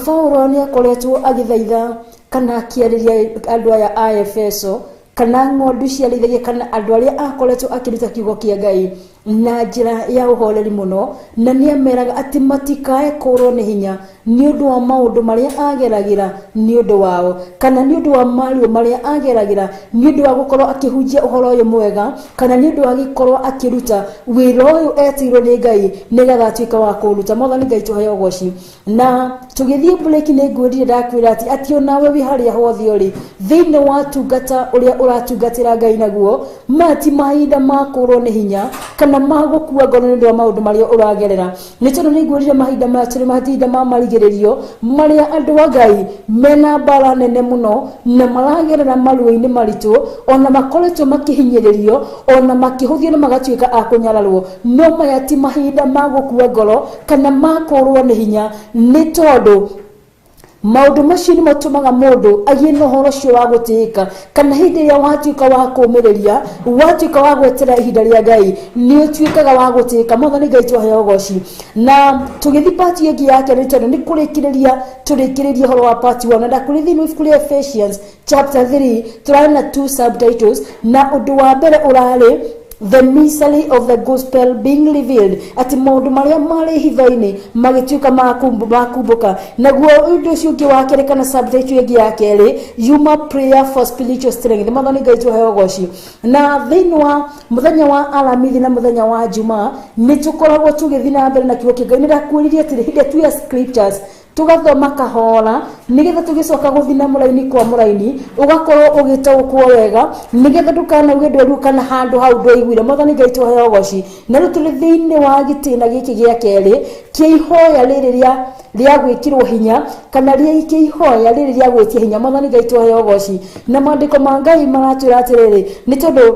Paulo nĩ akoretwo agĩthaitha kana akĩarĩria andũ aya a Efeso, kana ng'ondu ciarĩithagia, kana andũ arĩa akoretwo akĩruta kiugo kĩa Ngai na njĩra ya ũhoreri mũno, na nĩ ameraga atĩ matikae kũũrwo nĩ hinya nĩ ũndũ wa maũndũ marĩa ageragĩra nĩ ũndũ wao, kana nĩ ũndũ wa maruo marĩa ageragĩra nĩ ũndũ wa gũkorwo akĩhunjia ũhoro ũyũ mwega, kana nĩ ũndũ wa gũkorwo akĩruta wĩra ũyũ etĩirwo nĩ Ngai nĩgetha atuĩke wa kũũruta. Mwathani Ngai tũheo ũgoci. Na tũgĩthiĩ break nĩ ngwĩrire ndakwĩra atĩ onawe wĩ harĩa hothe ũrĩ thĩinĩ wa tungata ũrĩa ũratungatĩra Ngai naguo, maya ti mahinda ma kũũrwo nĩ hinya kana ma gũkua ngoro nĩ ũndũ wa maũndũ marĩa ũragerera, nĩ tondũ nĩ ngwĩrire mahinda maya tũrĩ mahinda ma marigĩrĩrio marĩa andũ a Ngai mena mbara nene mũno na maragerera maruo-inĩ maritũ, ona makoretwo makĩhinyĩrĩrio, ona makĩhũthio na magatuĩka a kũnyararwo. No maya ti mahinda ma gũkua ngoro kana ma kũũrwo nĩ hinya, nĩ tondũ maũndũ macio nĩ matũmaga mũndũ agĩe na ũhoro ũcio wa gũtĩĩka, kana hĩndĩ ĩrĩa watuĩka wa kũũmĩrĩria, watuĩka wa gwetera ihinda rĩa Ngai, nĩ ũtuĩkaga wa gũtĩĩka. Mwathani Ngai twaheo ũgoci. Na tũgĩthiĩ part ĩngĩ ya kerĩ, tondũ nĩ kũrĩkĩrĩria tũrĩkĩrĩria ũhoro wa part 1, na ndakwĩrire thĩinĩ wa ibuku rĩa Ephesians chapter 3 tũrarĩ na 2 subtitles, na ũndũ wa mbere ũrarĩ the mystery of the gospel being revealed, atĩ maũndũ marĩa marĩ hitho-inĩ magĩtuĩka makumbũka. Naguo ũndũ ũcio ũngĩ wa kerĩ, kana subtitle ĩngĩ ya kerĩ, yuma prayer for spiritual strength. Mwathani Ngai tũheo ũgoci. Na thĩinĩ wa mũthenya wa Alamithi na mũthenya wa Jumaa nĩ tũkoragwo tũgĩthiĩ na mbere na kiugo kĩa Ngai. Nĩ ndakwĩrire atĩrĩ, hĩndĩ ĩrĩa tuoya scriptures Tũgathoma kahora nĩgetha tũgĩcoka gũthiĩ na mũraini kwa mũraini ũgakorwo ũgĩtaũkwo wega nĩgetha ndũkanauge ndwerirwo kana handũ hau ndwaiguire. Mwathani Ngai tũheo ũgoci. Na rĩu tũrĩ thĩinĩ wa gĩtĩna gĩkĩ gĩa kerĩ kĩa ihoya rĩrĩ rĩa gwĩkĩrwo hinya kana rĩa ihoya rĩrĩ rĩa gwĩtia hinya. Mwathani Ngai tũheo ũgoci. Na maandĩko ma Ngai maratwĩra atĩrĩrĩ, nĩ tondũ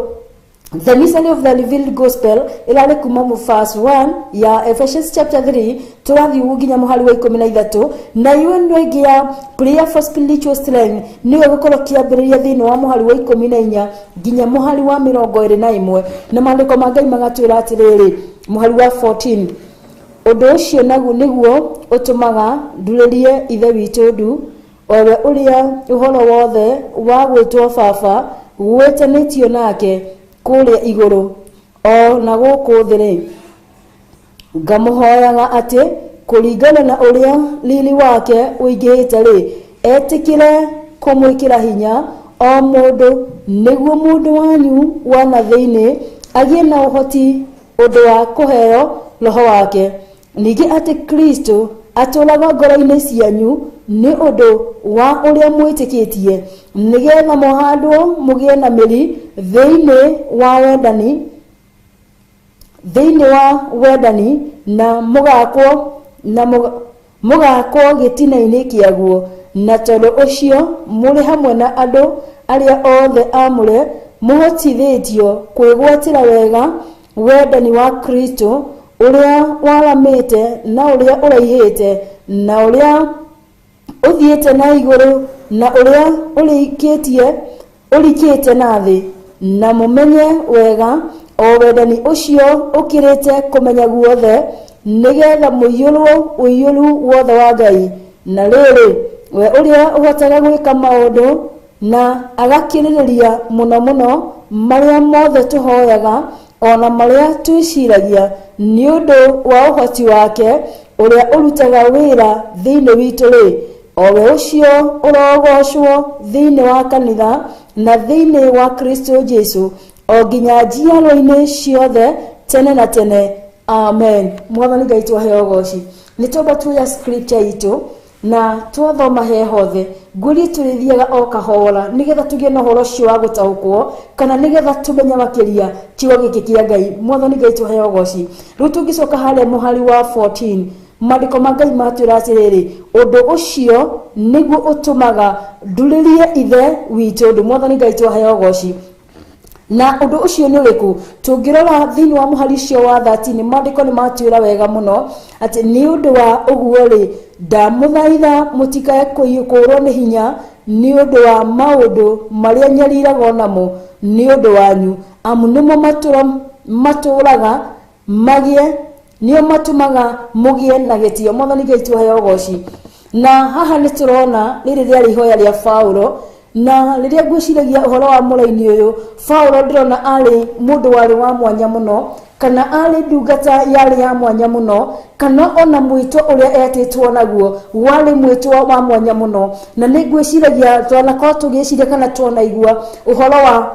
The Mystery of the Revealed Gospel ĩrarĩ kuma mu verse 1 ya Ephesians chapter 3 tũrathiĩ nginya mũhari wa 13, na iyo ĩno ĩngĩ ya Prayer for Spiritual Strength nĩyo ĩgũkorwo kĩambĩrĩria thĩinĩ wa mũhari wa 14 nginya mũhari wa 21. Na maandĩko ma Ngai magatwĩra atĩrĩrĩ, mũhari wa 14, ũndũ ũcio naguo nĩguo ũtũmaga ndurĩrie Ithe witũ ndu, o we ũrĩa ũhoro wothe wa gwĩtwo Baba gwĩtanĩtio nake kũrĩa igũrũ o na gũkũ thĩ-rĩ. Ngamũhoyaga atĩ kũringana na ũrĩa riri wake ũingĩhĩte-rĩ, etĩkĩre kũmwĩkĩra hinya o mũndũ, nĩguo mũndũ wanyu wa na thĩinĩ agĩe na ũhoti ũndũ wa kũheo roho wake, ningĩ atĩ Kristo atũũraga ngoro-inĩ cianyu nĩ ũndũ wa ũrĩa mwĩtĩkĩtie, nĩgetha mũhandwo mũgĩe na mĩri thĩinĩ wa wendani, thĩinĩ wa wendani, na mũgakwo gĩtina-inĩ kĩaguo. Na tondũ ũcio mũrĩ hamwe na andũ arĩa othe aamũre mũhotithĩtio kwĩgwatĩra wega wendani wa Kristo ũrĩa waramĩte na ũrĩa ũraihĩte na ũrĩa ũthiĩte na igũrũ na ũrĩa ũrikĩte na thĩ, na mũmenye wega o wendani ũcio ũkĩrĩte kũmenya guothe, nĩgetha mũiyũrwo ũiyũru wothe wa Ngai. Na rĩrĩ, we ũrĩa ũhotaga gwĩka maũndũ na agakĩrĩrĩria mũno mũno marĩa mothe tũhoyaga ona marĩa twĩciragia, nĩ ũndũ wa ũhoti wake ũrĩa ũrutaga wĩra thĩinĩ witũ-rĩ, o we ũcio ũrogocwo thĩinĩ wa kanitha na thĩinĩ wa Kristo Jesu o nginya njiarwa-inĩ ciothe tene na tene. Amen. Mwathani Ngai twaheo ũgoci. Nĩ twamba tuoya scripture itũ na twathoma he hothe ngũrie tũrĩthiaga o kahora nĩgetha tũgĩe na ũhoro ũcio wa gũtaũkwo kana nĩgetha tũmenye makĩria kiugo gĩkĩ kĩa Ngai. Mwathani Ngai twaheo ũgoci. Rĩu tũngĩcoka harĩa mũhari wa 14, maandĩko ma Ngai matwĩra atĩrĩrĩ, ũndũ ũcio nĩguo ũtũmaga ndurĩrie Ithe witũ ndu. Mwathani Ngai twaheo ũgoci. Na ũndũ ũcio nĩ ũrĩkũ? Tũngĩrora thĩinĩ wa mũhari ũcio wa 13, maandĩko nĩ matwĩra wega mũno atĩ nĩ ũndũ wa ũguo rĩ, ndamũthaitha mũtikae kũũrwo nĩ hinya nĩ ũndũ wa maũndũ marĩa nyariragwo namo nĩ ũndũ wanyu, amu nĩmo matũraga magĩe, nĩo matũmaga mũgĩe na gĩtĩo. Mwathani Ngai twaheo ũgoci. Na haha nĩ tũrona rĩrĩ rĩarĩ ihoya rĩa Paulo. Na rĩrĩa ngwĩciragia ũhoro wa mũraini ũyũ Paulo, ndĩrona arĩ mũndũ warĩ wa mwanya mũno, kana arĩ ndungata yarĩ ya mwanya mũno, kana ona mwĩto ũrĩa etĩtwo naguo warĩ mwĩto wa mwanya mũno. Na nĩ ngwĩciragia twanakorwo tũgĩciria kana twanaigua ũhoro wa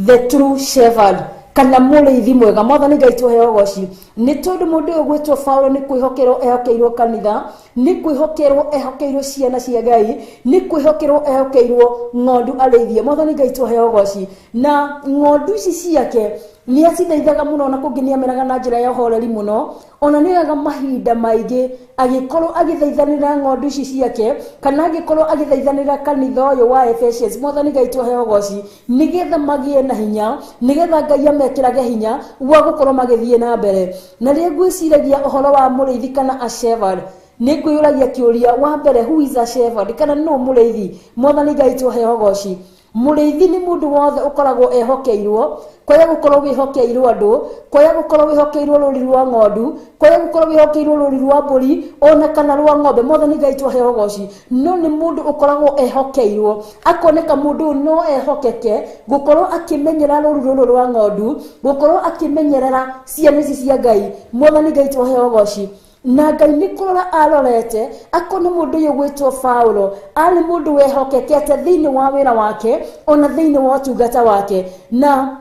the true shepherd kana mũrĩithi mwega. Mwathani Ngai twaheo ũgoci. Nĩ tondũ mũndũ ũyũ gwĩtwo Paulo nĩ kwĩhokerwo ehokeirwo kanitha, nĩ kwĩhokerwo ehokeirwo ciana cia Ngai, nĩ kwĩhokerwo ehokeirwo ng'ondu arĩithie. Mwathani Ngai twaheo ũgoci. Na ng'ondu ici ciake nĩ acithaithaga mũno, na kũngĩ nĩ ameraga na njĩra ya ũhoreri mũno, ona nĩ oyaga mahinda maingĩ agĩkorwo agĩthaithanĩra ng'ondu ici ciake, kana agĩkorwo agĩthaithanĩra kanitha ũyũ wa Ephesians. Mwathani Ngai twaheo ũgoci, nĩgetha magĩe na hinya, nĩgetha Ngai amekĩrage hinya wa gũkorwo magĩthiĩ na mbere. Na rĩrĩa ngwĩciragia ũhoro wa mũrĩithi kana a shepherd, nĩ ngwĩyũragia kĩũria wa mbere, who is a shepherd, kana nũ mũrĩithi? Mwathani Ngai twaheo ũgoci. Mũrĩithi nĩ mũndũ wothe ũkoragwo ehokeirwo, kwaya gũkorwo wĩhokeirwo andũ, kwaya gũkorwo wĩhokeirwo rũri rwa ng'ondu, kwaya gũkorwo wĩhokeirwo rũri rwa mbũri ona kana rwa ng'ombe. Mwathani Ngai twaheo ũgoci. No nĩ mũndũ ũkoragwo ehokeirwo, akoneka mũndũ ũyũ no ehokeke gũkorwo akĩmenyera rũru rũrũ rwa ng'ondu, gũkorwo akĩmenyerera ciana ici cia Ngai. Mwathani Ngai twaheo ũgoci. Na Ngai nĩ kũrora arorete akona mũndũ ũyũ gwĩtwo Paulo arĩ mũndũ wehokekete thĩinĩ wa wĩra wake ona thĩinĩ wa ũtungata wake. Na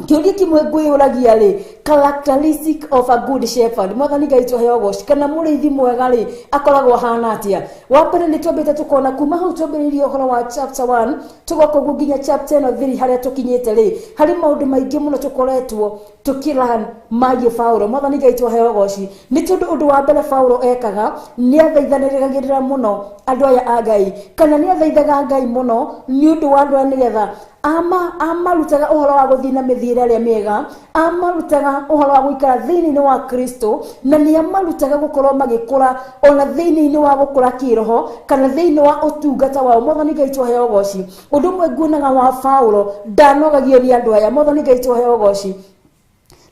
kĩũria kĩmwe ngwĩyũragia rĩ, Characteristic of a good shepherd. Mwathani Ngai tũheo ũgoci. Kana mũrĩithi mwega rĩ, akoragwo ahana atĩa? Wa mbere nĩ twambĩte tũkona kuma hau twambĩrĩirie ũhoro wa chapter 1 tũgoka ũguo nginya chapter ĩno 3 harĩa tũkinyĩte rĩ, harĩ maũndũ maingĩ mũno tũkoretwo tũkĩran magiĩ Paulo. Mwathani Ngai tũheo ũgoci. Nĩ tondũ ũndũ wa mbere Paulo ekaga nĩ athaithanĩrĩgagĩrĩra mũno andũ aya a Ngai, kana nĩ athaithaga Ngai mũno nĩ ũndũ wa andũ aya, nĩgetha amarutaga ũhoro wa gũthiĩ na mĩthiĩre ĩrĩa mĩega, amarutaga ũhoro wa gũikara thĩinĩ wa Kristo, na nĩ amarutaga gũkorwo magĩkũra ona thĩinĩ wa gũkũra kĩroho kana thĩinĩ wa ũtungata wao. Mwathani Ngai tũheo ũgoci. Ũndũ ũmwe nguonaga wa Paulo, ndanogagio nĩ andũ aya. Mwathani Ngai tũheo ũgoci.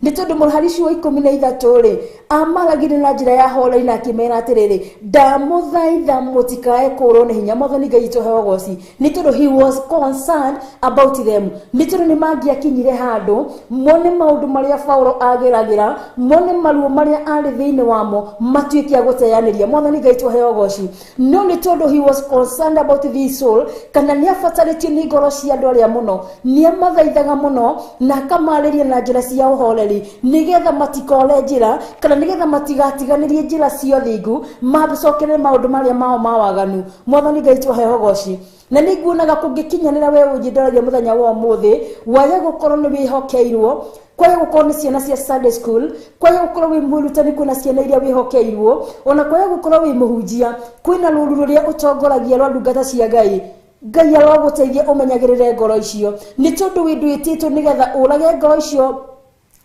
Nĩ tondũ mũhari ũcio wa 13 rĩ, amaragire na njĩra ya horeri na akĩmera atĩrĩrĩ, ndamũthaitha mũtikae kũũrwo nĩ hinya. Mwathani Ngai tũheo ũgoci. Nĩ tondũ he was concerned about them. Nĩ tondũ nĩ mangĩakinyire handũ mone maũndũ marĩa Paulo ageragĩra, mone maruo marĩa arĩ thĩinĩ wamo, matuĩke a gũteanĩria. Mwathani Ngai tũheo ũgoci. No nĩ tondũ he was concerned about this soul, kana nĩ abatarĩtio nĩ ngoro cia andũ arĩa mũno, nĩ amathaithaga mũno na akamarĩria na njĩra cia ũhoreri, nĩgetha matikore njĩra, kana nĩgetha matigatiganĩrie njĩra cia ũthingu, macokerere maũndũ marĩa mao ma waganu. Mwathani Ngai tũheo ũgoci. Na nĩ nguonaga kũngĩkinyanĩra we ũnjĩndoragia mũthenya wa ũmũthĩ, waye gũkorwo nĩ wĩhokeirwo, kwaya gũkorwo nĩ ciana cia Sunday school, kwaya gũkorwo wĩ mwĩrutani, kwĩna ciana iria wĩhokeirwo, ona kwaya gũkorwo wĩ mũhunjia, kwĩna rũru rũrĩa ũtongoragia rwa ndungata cia Ngai. Ngai arogũteithia ũmenyagĩrĩre ngoro icio, nĩ tondũ wĩ ndwĩtĩtwo nĩgetha ũrage ngoro icio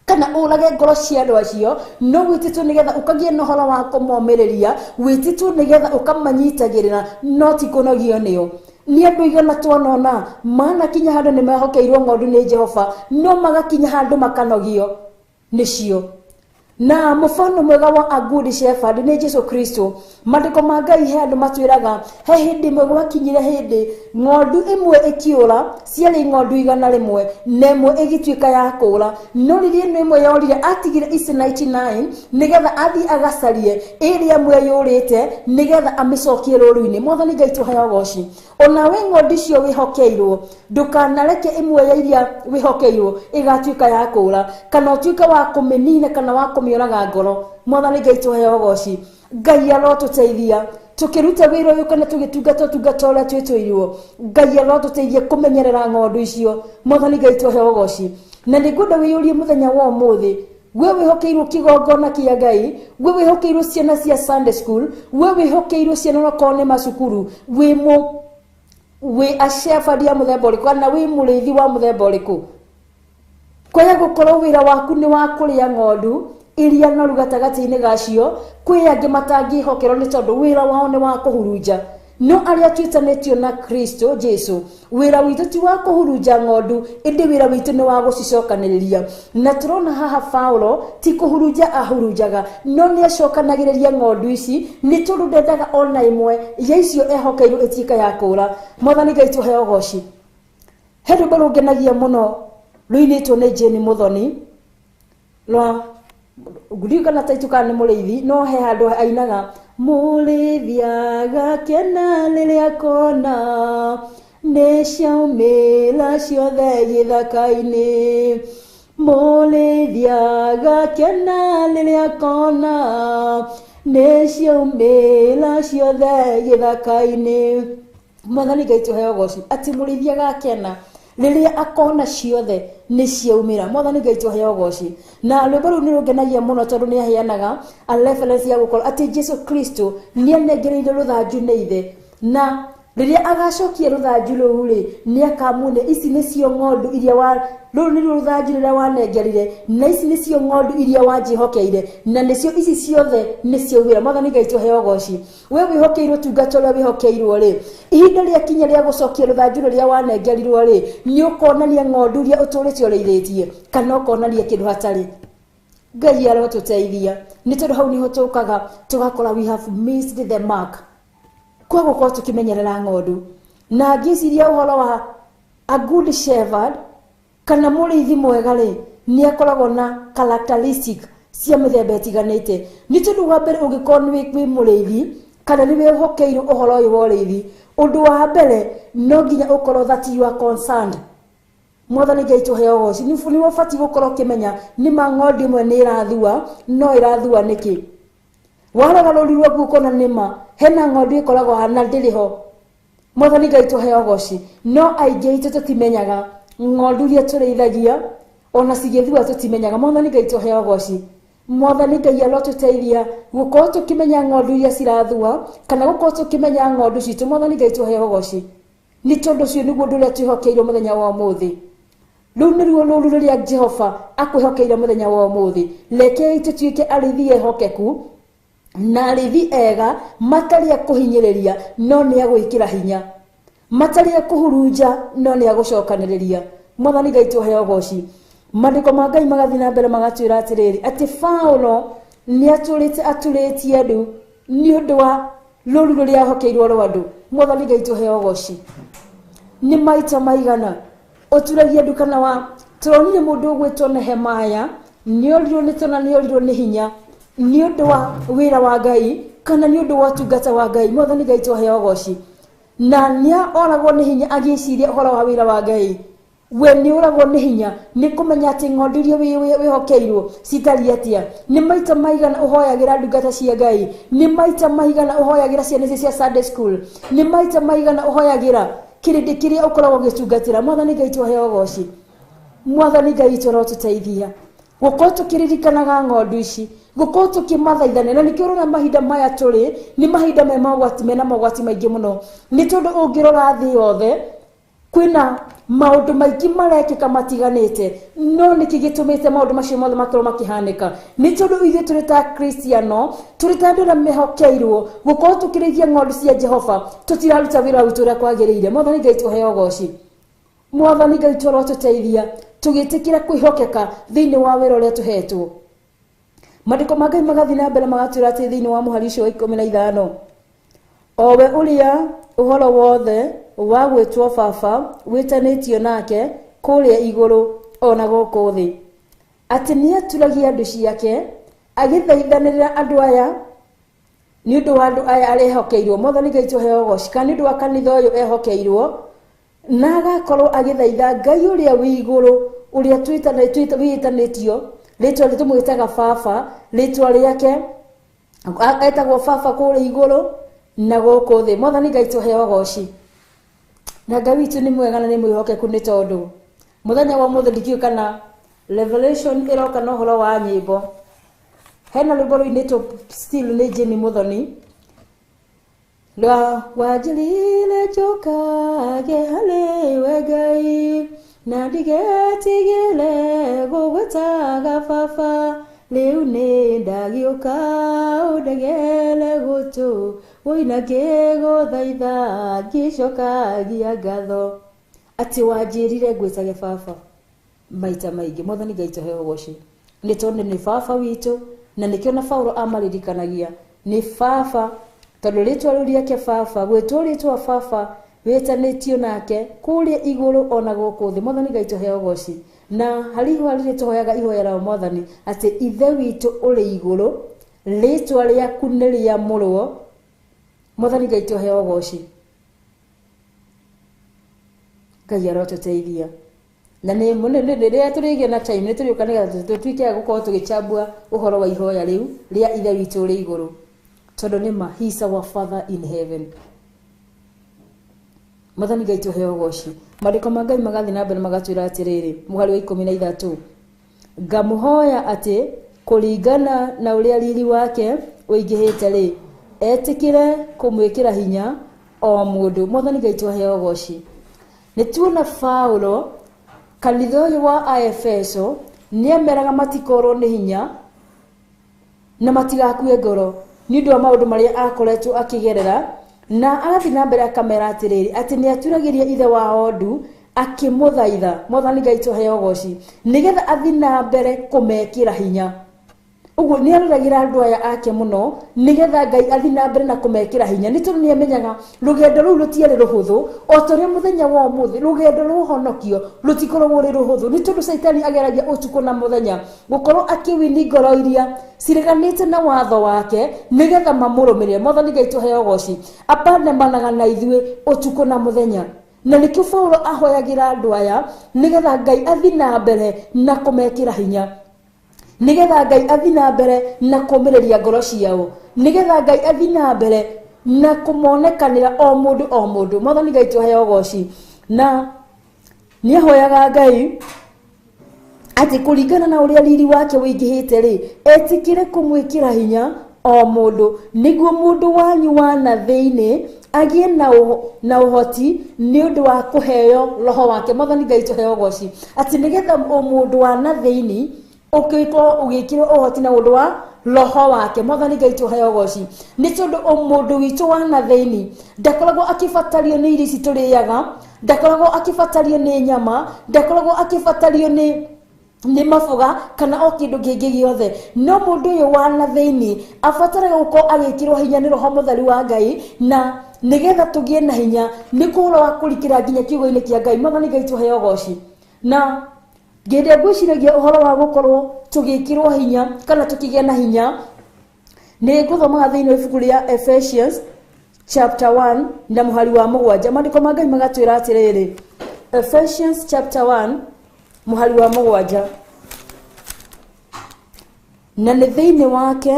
kana ũrage ngoro cia andũ acio, no wĩtĩtwo nĩgetha ũkagĩe na ũhoro wa kũmomĩrĩria, wĩtĩtwo nĩgetha ũkamanyitagĩrĩra, no ti kũnogio nĩo. Nĩ andũ igana twanona manakinya handũ nĩ mehokeirwo ng'ondu nĩ Jehova, no magakinya handũ makanogio nĩcio. Na mũbano mwega wa a good shepherd nĩ Jesu Kristo. Maandĩko ma Ngai he andũ matwĩraga he hĩndĩ ĩmwe gwakinyire hĩndĩ ng'ondu ĩmwe ĩkĩũra, ciarĩ ng'ondu 100 na ĩmwe ĩgĩtuĩka ya kũũra, no rĩrĩa ĩno ĩmwe yorire atigire ici 99 nĩgetha athiĩ agacarie ĩrĩa ĩmwe yũrĩte nĩgetha amĩcokie rũru-inĩ. Mwathani Ngai tũheo ũgoci. Ona we ng'ondu icio wĩhokeirwo, ndũkanareke ĩmwe ya iria wĩhokeirwo ĩgatuĩka ya kũũra, kana ũtuĩke wa kũmĩnina kana wa kũmĩũraga ngoro. Mwathani Ngai tũheo ũgoci. Ngai arotũteithia tũkĩruta wĩra ũyũ kana tũgĩtungata ũtungata ũrĩa twĩtũirwo. Ngai arotũteithia kũmenyerera ng'ondu icio. Mwathani Ngai tũheo ũgoci. Na nĩ ngwenda wĩyũrie mũthenya wa ũmũthĩ, we wĩhokeirwo kĩgongona kĩa Ngai, we wĩhokeirwo ciana cia Sunday school, we wĩhokeirwo ciana onakorwo nĩ macukuru, wĩ a shepherd ya mũthemba ũrĩkũ, kana wĩ mũrĩithi wa mũthemba ũrĩkũ? Kwaya gũkorwo wĩra waku nĩ wa kũrĩa ng'ondu iria noru gatagatĩ-inĩ gacio, kwĩ angĩ matangĩhokerwo nĩ tondũ wĩra wao nĩ wa kũhurunja. No arĩa twĩtanĩtio na Kristo Jesu, wĩra witũ ti wa kũhurunja ng'ondu, ĩndĩ wĩra witũ nĩ wa gũcicokanĩrĩria. Na tũrona haha Paulo ti kũhurunja ahurunjaga, no nĩ acokanagĩrĩria ng'ondu ici, nĩ tondũ ndendaga ona ĩmwe ya icio ehokeirwo ĩtuĩke ya kũũra. Mwathani Ngai tũheo ũgoci. He rwĩmbo rũngenagia mũno rũinĩtwo nĩ Jane Muthoni rwa ngũririkana taitũ kana nĩ mũrĩithi, no he handũ ainaga mũrĩithi agakena rĩrĩa akona nĩ ciaumĩra ciothe gĩthaka-inĩ, mũrĩithi agakena rĩrĩa akona nĩ ciaumĩra ciothe gĩthaka-inĩ. Mwathani Ngai tũheo ũgoci. Atĩ mũrĩithi agakena rĩrĩa akona ciothe nĩ ciaumĩra. Mwathani Ngai tũheo ũgoci. Na rwĩmbo rũu nĩ rũngenagia mũno tondũ nĩ aheanaga a reference ya gũkorwo atĩ Jesu Kristo nĩ anengereire rũthanju nĩ ithe, na rĩrĩa agacokia rũthanju rũu rĩ, nĩ akamuonia ici nĩcio ng'ondu iria wa rũrũ nĩruo rũthanju rũrĩa wanengerire, na ici nĩcio ng'ondu iria wanjĩhokeire, na nĩcio ici ciothe nĩ ciaumĩra. Mwathani Ngai tũheo ũgoci. We wĩhokeirwo ũtungata ũrĩa wĩhokeirwo rĩ, ihinda rĩakinya rĩa gũcokia rũthanju rũrĩa wanengerirwo rĩ, nĩ ũkonania ng'ondu iria ũtũrĩte ũrĩithĩtie, kana ũkonania kĩndũ hatarĩ. Ngai arotũteithia, nĩ tondũ hau nĩho tũkaga tũgakora we have missed the mark kwa gũkorwo tũkĩmenyerera ng'ondu. Na ngĩciria ũhoro wa a good shepherd kana mũrĩithi mwega rĩ, nĩ akoragwo na characteristic cia mĩthemba ĩtiganĩte. Nĩ tondũ wa mbere ũngĩkorwo nĩ wĩ mũrĩithi kana nĩ wĩhokeirwo ũhoro ũyũ wa ũrĩithi, ũndũ wa mbere no nginya ũkorwo that you are concerned. Mwathani Ngai tũheo ũgoci. Nĩ ũbatiĩ gũkorwo ũkĩmenya nĩ ma ng'ondu ĩmwe nĩ ĩrathua, no ĩrathua nĩkĩ. Warora rũũru rwaku ũkona nĩ ma hena ng'ondu ĩkoragwo haha na ndĩrĩ ho. Mwathani Ngai tũheo ũgoci. No aingĩ aitũ tũtimenyaga ng'ondu iria tũrĩithagia ona cigĩthua tũtimenyaga. Mwathani Ngai tũheo ũgoci. Mwathani Ngai arotũteithia gũkorwo tũkĩmenya ng'ondu iria cirathua kana gũkorwo tũkĩmenya ng'ondu citũ. Mwathani Ngai tũheo ũgoci. Nĩ tondũ ũcio nĩguo ũndũ ũrĩa twĩhokeirwo mũthenya wa ũmũthĩ. Rĩu nĩruo rũũru rũrĩa Jehova akwĩhokeire mũthenya wa ũmũthĩ. Rekei tũtuĩke arĩithi ehokeku na arĩithi ega matarĩ a kũhinyĩrĩria no nĩ a gwĩkĩra hinya, matarĩ a kũhurunja no nĩ a gũcokanĩrĩria. Mwathani Ngai tũheo ũgoci. Maandĩko ma Ngai magathiĩ na mbere magatwĩra atĩrĩrĩ, atĩ Paulo nĩ atũrĩte aturĩtie ndu nĩ ũndũ wa rũũru rũrĩa ahokeirwo rwa andũ. Mwathani Ngai tũheo ũgoci. Nĩ maita maigana ũturagia ndu kana wa tũronire mũndũ ũgwĩtwo Nehemaya nĩ orirwo nĩ tona nĩ orirwo nĩ hinya nĩ ũndũ wa wĩra wa Ngai kana nĩ ũndũ wa ũtungata wa Ngai. Mwathani Ngai tũheo ũgoci. Na nĩ oragwo nĩ hinya agĩciria ũhoro wa wĩra wa Ngai. We nĩ ũragwo nĩ hinya nĩ kũmenya atĩ ng'ondu iria wĩhokeirwo citariĩ atĩa. Nĩ maita maigana ũhoyagĩra ndungata cia Ngai, nĩ maita maigana ũhoyagĩra ciana icio cia Sunday school, nĩ maita maigana ũhoyagĩra kĩrĩndĩ kĩrĩa ũkoragwo ũgĩtungatĩra. Mwathani Ngai tũheo ũgoci. Mwathani Ngai witũ arotũteithia gũkorwo tũkĩririkanaga ng'ondu ici, gũkorwo tũkĩmathaithania. Na nĩkĩo ũrona mahinda maya tũrĩ nĩ mahinda me mogwati, mena mogwati maingĩ mũno, nĩ tondũ ũngĩrora thĩ yothe kwĩna maũndũ maingĩ marekĩka matiganĩte. No nĩkĩ gĩtũmĩte maũndũ macio mothe makorwo makĩhanĩka? Nĩ tondũ ithuĩ tũrĩ ta Kristiano, tũrĩ ta andũ arĩa mehokeirwo gũkorwo tũkĩrĩithia ng'ondu cia Jehova, tũtiraruta wĩra witũ ũrĩa kwagĩrĩire. Mwathani Ngai tũheo ũgoci. Mwathani Ngai tũrotũteithia tũgĩtĩkĩra kwĩhokeka thĩinĩ wa wĩra ũrĩa tũhetwo. Maandĩko ma Ngai magathiĩ na mbere magatwĩra atĩ thĩinĩ wa mũhari ũcio wa 15, o we ũrĩa ũhoro wothe wa gwĩtwo Baba wĩtanĩtio nake kũrĩa igũrũ ona gũkũ thĩ, atĩ nĩ aturagia andũ ciake agĩthaithanĩrĩra andũ aya nĩ ũndũ wa andũ aya arĩa ehokeirwo. Mwathani Ngai tũheo ũgoci. Kana nĩ ũndũ wa kanitha ũyũ ehokeirwo, na agakorwo agĩthaitha Ngai ũrĩa wĩ igũrũ, ũrĩa wĩtanĩtio rĩtwa rĩ tũmwĩtaga Baba, rĩtwa rĩake etagwo Baba kũrĩa igũrũ na gũkũ thĩ. Mwathani Ngai tũheo ũgoci. Na Ngai witũ nĩ mwega na nĩ mwĩhokeku, nĩ tondũ mũthenya wa ũmũthĩ ndikĩũĩ kana Revelation ĩroka na ũhoro wa nyĩmbo. Hena rwĩmbo rũinĩtwo still nĩ Jenny Muthoni rwa wanjĩrire njũkage harĩ we Ngai na ndigetigĩre gũgwĩtaga Baba, rĩu nĩ ndagĩũka ũndegere gũtũ ũina ngĩgũthaitha ngĩcokagia ngatho. Atĩ wanjĩrire ngwĩtage Baba maita maingĩ. Mwathani Ngai tũheo ũgoci, nĩ tondũ nĩ Baba witũ, na nĩkĩo na Paulo amaririkanagia nĩ Baba, tondũ rĩtwa rĩu rĩake Baba, gwĩtwo rĩtwa Baba wĩtanĩtio nake kũrĩa igũrũ ona gũkũ thĩ. Mwathani Ngai tũheo ũgoci. Na harĩ ihoya rĩrĩ tũhoyaga ihoya rĩa Mwathani atĩ Ithe witũ ũrĩ igũrũ, rĩtwa rĩaku nĩ rĩamũrwo. Mwathani Ngai tũheo ũgoci. Ngai arotũteithia. Na nĩ rĩrĩa tũrĩgĩa na time nĩ tũrĩũka nĩgetha tũtuĩke a gũkorwo tũgĩchambua ũhoro wa ihoya rĩu rĩa Ithe witũ ũrĩ igũrũ, tondũ nĩ ma he is our Father in heaven. Mwathani Ngai tũheo ũgoci. Maandĩko ma Ngai magathiĩ na mbere magatwĩra atĩrĩrĩ, mũhari wa 13, ngamũhoya atĩ kũringana na ũrĩa riri wake ũingĩhĩte rĩ, etĩkĩre kũmwĩkĩra hinya o mũndũ. Mwathani Ngai tũheo ũgoci. Nĩ tuona Paulo kanitha ũyũ wa Aefeso nĩ ameraga matikorwo nĩ hinya na matigakue ngoro nĩ ũndũ wa maũndũ marĩa akoretwo akĩgerera, na agathiĩ na mbere akamera atĩrĩrĩ, atĩ nĩ aturagĩria Ithe wa ndu akĩmũthaitha. Mwathani Ngai tũheo ũgoci, nĩgetha athiĩ na mbere kũmekĩra hinya. Ũguo nĩ aroragĩra andũ aya ake mũno nĩgetha Ngai athiĩ na mbere na kũmekĩra hinya, nĩ tondũ nĩ amenyaga rũgendo rũu rũtiarĩ rũhũthũ. O ta ũrĩa mũthenya wa ũmũthĩ rũgendo rwa ũhonokio rũtikoragwo rwĩ rũhũthũ, nĩ tondũ Caitani ageragia ũtukũ na mũthenya gũkorwo akĩwini ngoro iria cireganĩte na watho wake nĩgetha mamũrũmĩrĩre. Mwathani Ngai tũheo ũgoci. Apandamanaga na ithuĩ ũtukũ na mũthenya. Na nĩkĩo Paulo ahoyagĩra andũ aya nĩgetha Ngai athi na mbere na kũmekĩra hinya, nĩgetha Ngai athi na mbere na kũmĩrĩria ngoro ciao, nĩgetha Ngai athi na mbere na kũmonekanĩra o mũndũ o mũndũ. Mwathani Ngai tũheo ũgoci. Na nĩahoyaga Ngai atĩ kũringana na ũrĩa riri wake wĩingĩhĩte rĩ, etĩkĩre kũmwĩkĩra hinya o mũndũ, nĩguo mũndũ wanyu wa na thĩinĩ agĩe na ũhoti nĩ ũndũ wa kũheo roho wake. Mwathani Ngai tũheo ũgoci, atĩ nĩgetha o mũndũ wa na thĩinĩ ũgĩkorwo ũgĩkĩrwo ũhoti na ũndũ wa roho wake. Mwathani Ngai tũheo ũgoci, nĩ tondũ o mũndũ witũ wa na thĩinĩ ndakoragwo akĩbatario nĩ irio ici tũrĩaga, ndakoragwo akĩbatario nĩ nyama, ndakoragwo akĩbatario nĩ maboga kana o kĩndũ kĩngĩ gĩothe. No mũndũ ũyũ wa na thĩinĩ abataraga gũkorwo agĩkĩrwo hinya nĩ roho mũtheru wa Ngai, na nĩgetha tũgĩe na hinya nĩ kũhoro wa kũrikĩra nginya kiugo-inĩ kĩa Ngai. Mwathani Ngai tũheo ũgoci. Na hĩndĩ ĩrĩa ngwĩciragia ũhoro wa gũkorwo tũgĩkĩrwo hinya kana tũkĩgĩa na hinya, nĩ ngũthomaga thĩinĩ wa ibuku rĩa Ephesians chapter 1 na mũhari wa 7. Maandĩko ma Ngai magatwĩra atĩrĩrĩ, Ephesians chapter 1 mũhari wa 7, na nĩ thĩinĩ wake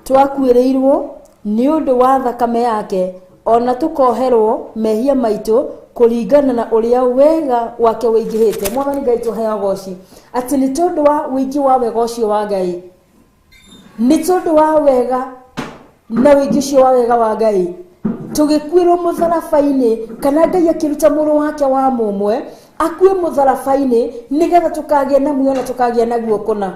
twakuĩrĩirwo nĩ ũndũ wa thakame yake, ona tũkoherwo mehia maitũ kũringana na ũrĩa wega wake wĩingĩhĩte. Mwathani Ngai tũheo ũgoci, atĩ nĩ tondũ wa ũingĩ wa wega ũcio wa Ngai, nĩ tondũ wa wega na ũingĩ ũcio wa wega wa Ngai tũgĩkuĩrwo mũtharaba-inĩ, kana Ngai akĩruta mũrũ wake wa mũmwe akue mũtharaba-inĩ nĩgetha tũkagĩa na muoyo na tũkagĩa naguo kũna.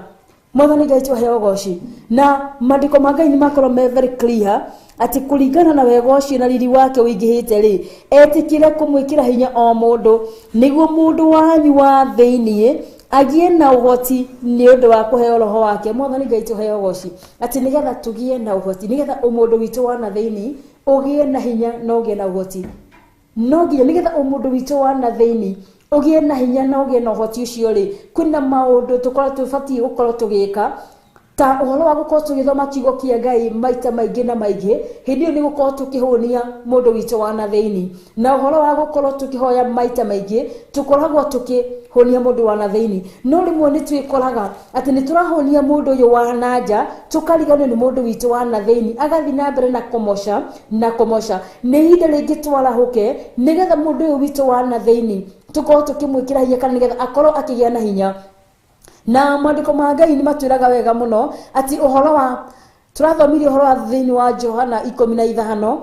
Mwathani Ngai tũheo ũgoci. Na maandĩko ma Ngai nĩ makorwo me very clear atĩ kũringana na wega ũcio na riri wake wĩingĩhĩte rĩ, etĩkĩre kũmwĩkĩra hinya o mũndũ, nĩguo mũndũ wanyu wa thĩinĩ agĩe na ũhoti nĩ ũndũ wa kũheo roho wake. Mwathani Ngai tũheo ũgoci, atĩ nĩgetha tũgĩe na ũhoti, nĩgetha ũmũndũ witũ wa na thĩinĩ ũgĩe na hinya na ũgĩe na ũhoti. No nginya nĩgetha ũmũndũ witũ wa na thĩinĩ ũgĩe na hinya na ũgĩe na ũhoti ũcio rĩ, kwĩna maũndũ tũkorwo tũbatiĩ gũkorwo tũgĩka, ta ũhoro wa gũkorwo tũgĩthoma kiugo kĩa Ngai maita maingĩ na maingĩ. Hĩndĩ ĩyo nĩ gũkorwo tũkĩhũnia mũndũ witũ wa na thĩinĩ, na ũhoro wa gũkorwo tũkĩhoya maita maingĩ tũkoragwo tũkĩhũnia mũndũ wa na thĩinĩ. No rĩmwe nĩ twĩkoraga atĩ nĩ tũrahũnia mũndũ ũyũ wa na nja, tũkariganĩrwo nĩ mũndũ witũ wa na thĩinĩ, agathiĩ na mbere na kũmoca na kũmoca. Nĩ ihinda rĩngĩ twarahũke nĩgetha mũndũ ũyũ witũ wa na thĩinĩ tũkorwo tũkĩmwĩkĩra hinya, kana nĩgetha akorwo akĩgĩa na hinya. Na maandĩko ma Ngai nĩ matwĩraga wega mũno atĩ ũhoro wa tũrathomirie ũhoro wa thĩinĩ wa Johana 15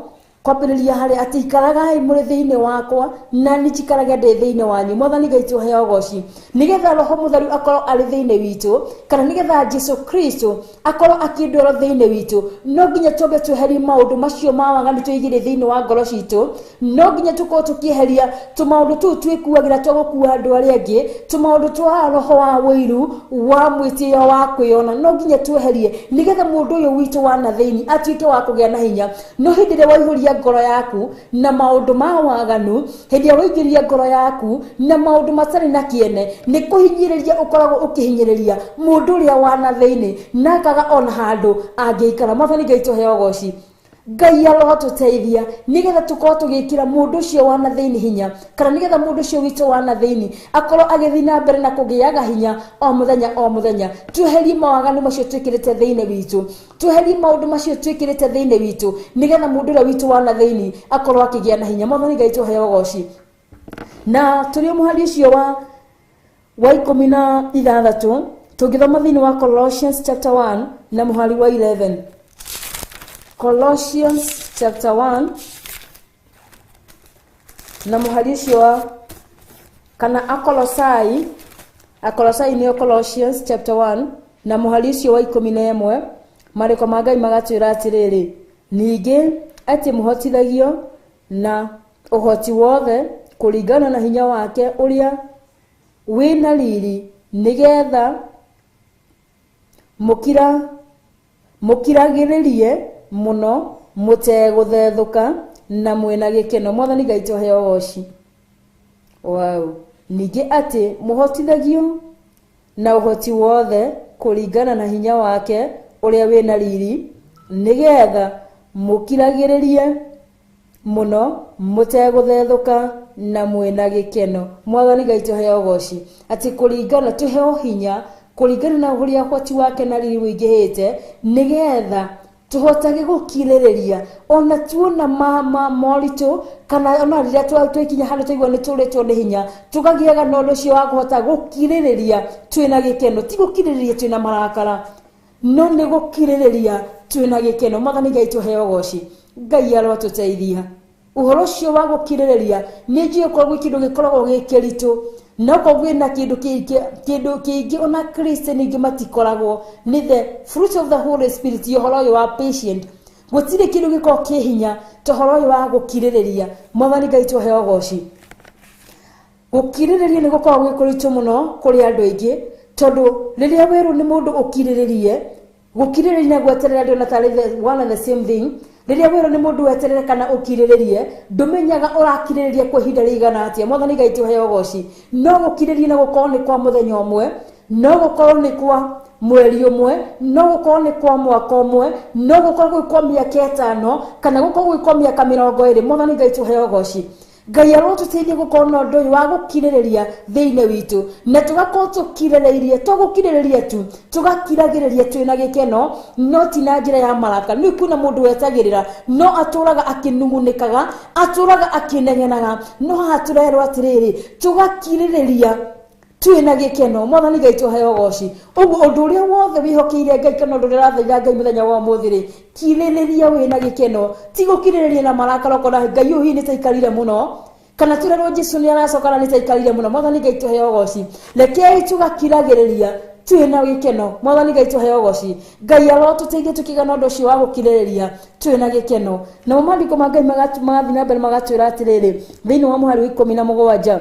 kwambĩrĩria harĩa atĩ ikaragai mũrĩ thĩinĩ wakwa na niĩ njikarage ndĩ thĩinĩ wanyu. Mwathani Ngai tũheo ũgoci, nĩgetha roho mũtheru akorwo arĩ thĩinĩ witũ, kana nĩgetha Jesu Kristo akorwo akĩndwara thĩinĩ witũ, no nginya twambe tweherie maũndũ macio ma waganu tũigĩre thĩinĩ wa ngoro citũ. No nginya tũkorwo tũkĩeheria tũmaũndũ tũu twĩkuagĩra twa gũkua andũ arĩa angĩ, tũmaũndũ twa roho wa ũiru, wa mwĩtĩo, wa kwĩyona, no nginya tweherie nĩgetha mũndũ ũyũ witũ wa na thĩinĩ atuĩke wa kũgĩa na hinya. No hĩndĩ ĩrĩa waihũria ngoro yaku na maũndũ ma waganu, hĩndĩ ĩrĩa waingĩria ngoro yaku na maũndũ matarĩ na kĩene, nĩ kũhinyĩrĩria ũkoragwo ũkĩhinyĩrĩria mũndũ ũrĩa wa na thĩinĩ, na akaga ona handũ angĩikara. Mwathani Ngai tũheo ũgoci. Ngai arotũteithia nĩgetha tũkorwo tũgĩkĩra mũndũ ũcio wa na thĩinĩ hinya, kana nĩgetha mũndũ ũcio witũ wa na thĩinĩ akorwo agĩthiĩ na mbere na kũgĩaga hinya o mũthenya o mũthenya. Tweherie mawaganu macio twĩkĩrĩte thĩinĩ witũ, tweherie maũndũ macio twĩkĩrĩte thĩinĩ witũ, nĩgetha mũndũ ũrĩa witũ wa na thĩinĩ akorwo akĩgĩa na hinya. Mwathani Ngai tũheo ũgoci. Na tũrĩ mũhari ũcio wa 16 tũngĩthoma thĩinĩ wa Colossians chapter 1 na mũhari wa 11. Colossians chapter 1 na mũhari ũcio wa kana Akolosai, Akolosai nĩyo Colossians chapter 1 na mũhari ũcio wa 11, marĩko ma Ngai magatwĩra atĩrĩrĩ, ningĩ atĩ mũhotithagio na ũhoti wothe kũringana na hinya wake ũrĩa wĩna riri, nĩgetha mũkiragĩrĩrie mũno mũtegũthethũka na mwĩna gĩkeno. Mwathani Ngai tũheo ũgoci. Wow. Ningĩ atĩ mũhotithagio na ũhoti wothe kũringana na hinya wake ũrĩa wĩna riri, nĩgetha mũkiragĩrĩrie Mũno mũtegũthethũka na mwĩna gĩkeno. Mwathani Ngai tũheo ũgoci atĩ kũringana tũheo hinya kũringana na ũrĩa ũhoti wake na riri wĩingĩhĩte, nĩgetha tũhotage gũkirĩrĩria ona tuona ma moritũ, kana ona rĩrĩa twakinya handũ twaigua nĩ tũrĩtwo nĩ hinya, tũkagĩaga na ũndũ ũcio wa kũhota gũkirĩrĩria twĩna gĩkeno. Ti gũkirĩrĩria twĩna marakara, no nĩ gũkirĩrĩria twĩna gĩkeno. Mwathani Ngai tũheo ũgoci. Ngai arotũteithia ũhoro ũcio wa gũkirĩrĩria. Nĩ njũĩ okorwo gwĩ kĩndũ gĩkoragwo gĩ kĩritũ, na okorwo kwĩna kĩndũ kĩingĩ ona Christian ingĩ matikoragwo, nĩ the fruit of the Holy Spirit, ũhoro ũyũ wa patient. Gũtirĩ kĩndũ gĩkoragwo kĩ hinya ta ũhoro ũyũ wa gũkirĩrĩria. Mwathani Ngai tũheo ũgoci. Gũkirĩrĩria nĩ gũkoragwo gwĩ kũritũ mũno kũrĩ andũ aingĩ, tondũ rĩrĩa werwo nĩ mũndũ ũkirĩrĩrie, gũkirĩrĩria na gweterera ndĩrona tarĩ the one and the same thing. Rĩrĩa werwo nĩ mũndũ weterere kana ũkirĩrĩrie, ndũmenyaga ũrakirĩrĩria kwa ihinda rĩigana atĩa. Mwathani Ngai tũheo ũgoci. No gũkirĩrĩria na gũkorwo nĩ kwa mũthenya ũmwe, no gũkorwo nĩ kwa mweri ũmwe, no gũkorwo nĩ kwa mwaka ũmwe, no gũkorwo gwĩ kwa mĩaka 5, kana gũkorwo gwĩ kwa mĩaka 20. Mwathani Ngai tũheo ũgoci. Ngai arotũteithia gũkorwo na ũndũ ũyũ wa gũkirĩrĩria thĩinĩ witũ, na tũgakorwo tũkirĩrĩirie, to gũkirĩrĩria tu, tũgakiragĩrĩria twĩna gĩkeno, no ti na njĩra ya marakara. Nĩ kwĩna mũndũ wetagĩrĩra no atũraga akĩnugunĩkaga, atũraga akĩnegenaga, no haha tũrerwo atĩrĩrĩ, tũgakirĩrĩria twĩna gĩkeno. Mwathani Ngai tũheo ũgoci. Ũguo ũndũ ũrĩa wothe wĩhokeire Ngai kana ũndũ ũrĩa ũrathaitha Ngai mũthenya wa ũmũthĩ rĩ, kirĩrĩria wĩna gĩkeno, ti gũkirĩrĩria na marakara ũkona Ngai ũyũ hihi nĩ taikarire mũno, kana tũrerwo Jesu nĩ aracoka na nĩ taikarire mũno. Mwathani Ngai tũheo ũgoci. Rekei tũgakiragĩrĩria twĩna gĩkeno. Mwathani Ngai tũheo ũgoci. Ngai arotũteithia tũkĩgĩa na ũndũ ũcio wa gũkirĩrĩria twĩna gĩkeno. Namo maandĩko ma Ngai magathiĩ na mbere magatwĩra atĩrĩrĩ, thĩinĩ wa mũhari wa 17,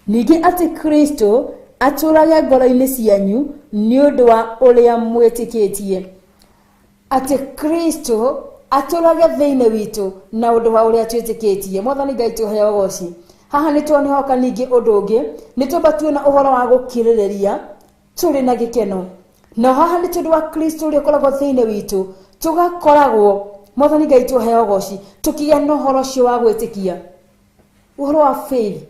ningĩ atĩ Kristo atũrage ngoro-inĩ cianyu nĩ ũndũ wa ũrĩa mwĩtĩkĩtie. Atĩ Kristo atũrage thĩinĩ witũ na ũndũ wa ũrĩa twĩtĩkĩtie. Mwathani Ngai tũheo ũgoci. Haha nĩ tuonehoka ningĩ ũndũ ũngĩ, nĩ twamba tuona ũhoro wa gũkirĩrĩria tũrĩ na gĩkeno, na haha nĩ tondũ wa Kristo ũrĩa ũkoragwo thĩinĩ witũ, tũgakoragwo, Mwathani Ngai tũheo ũgoci, tũkĩgĩa na ũhoro ũcio wa gwĩtĩkia, ũhoro wa faith.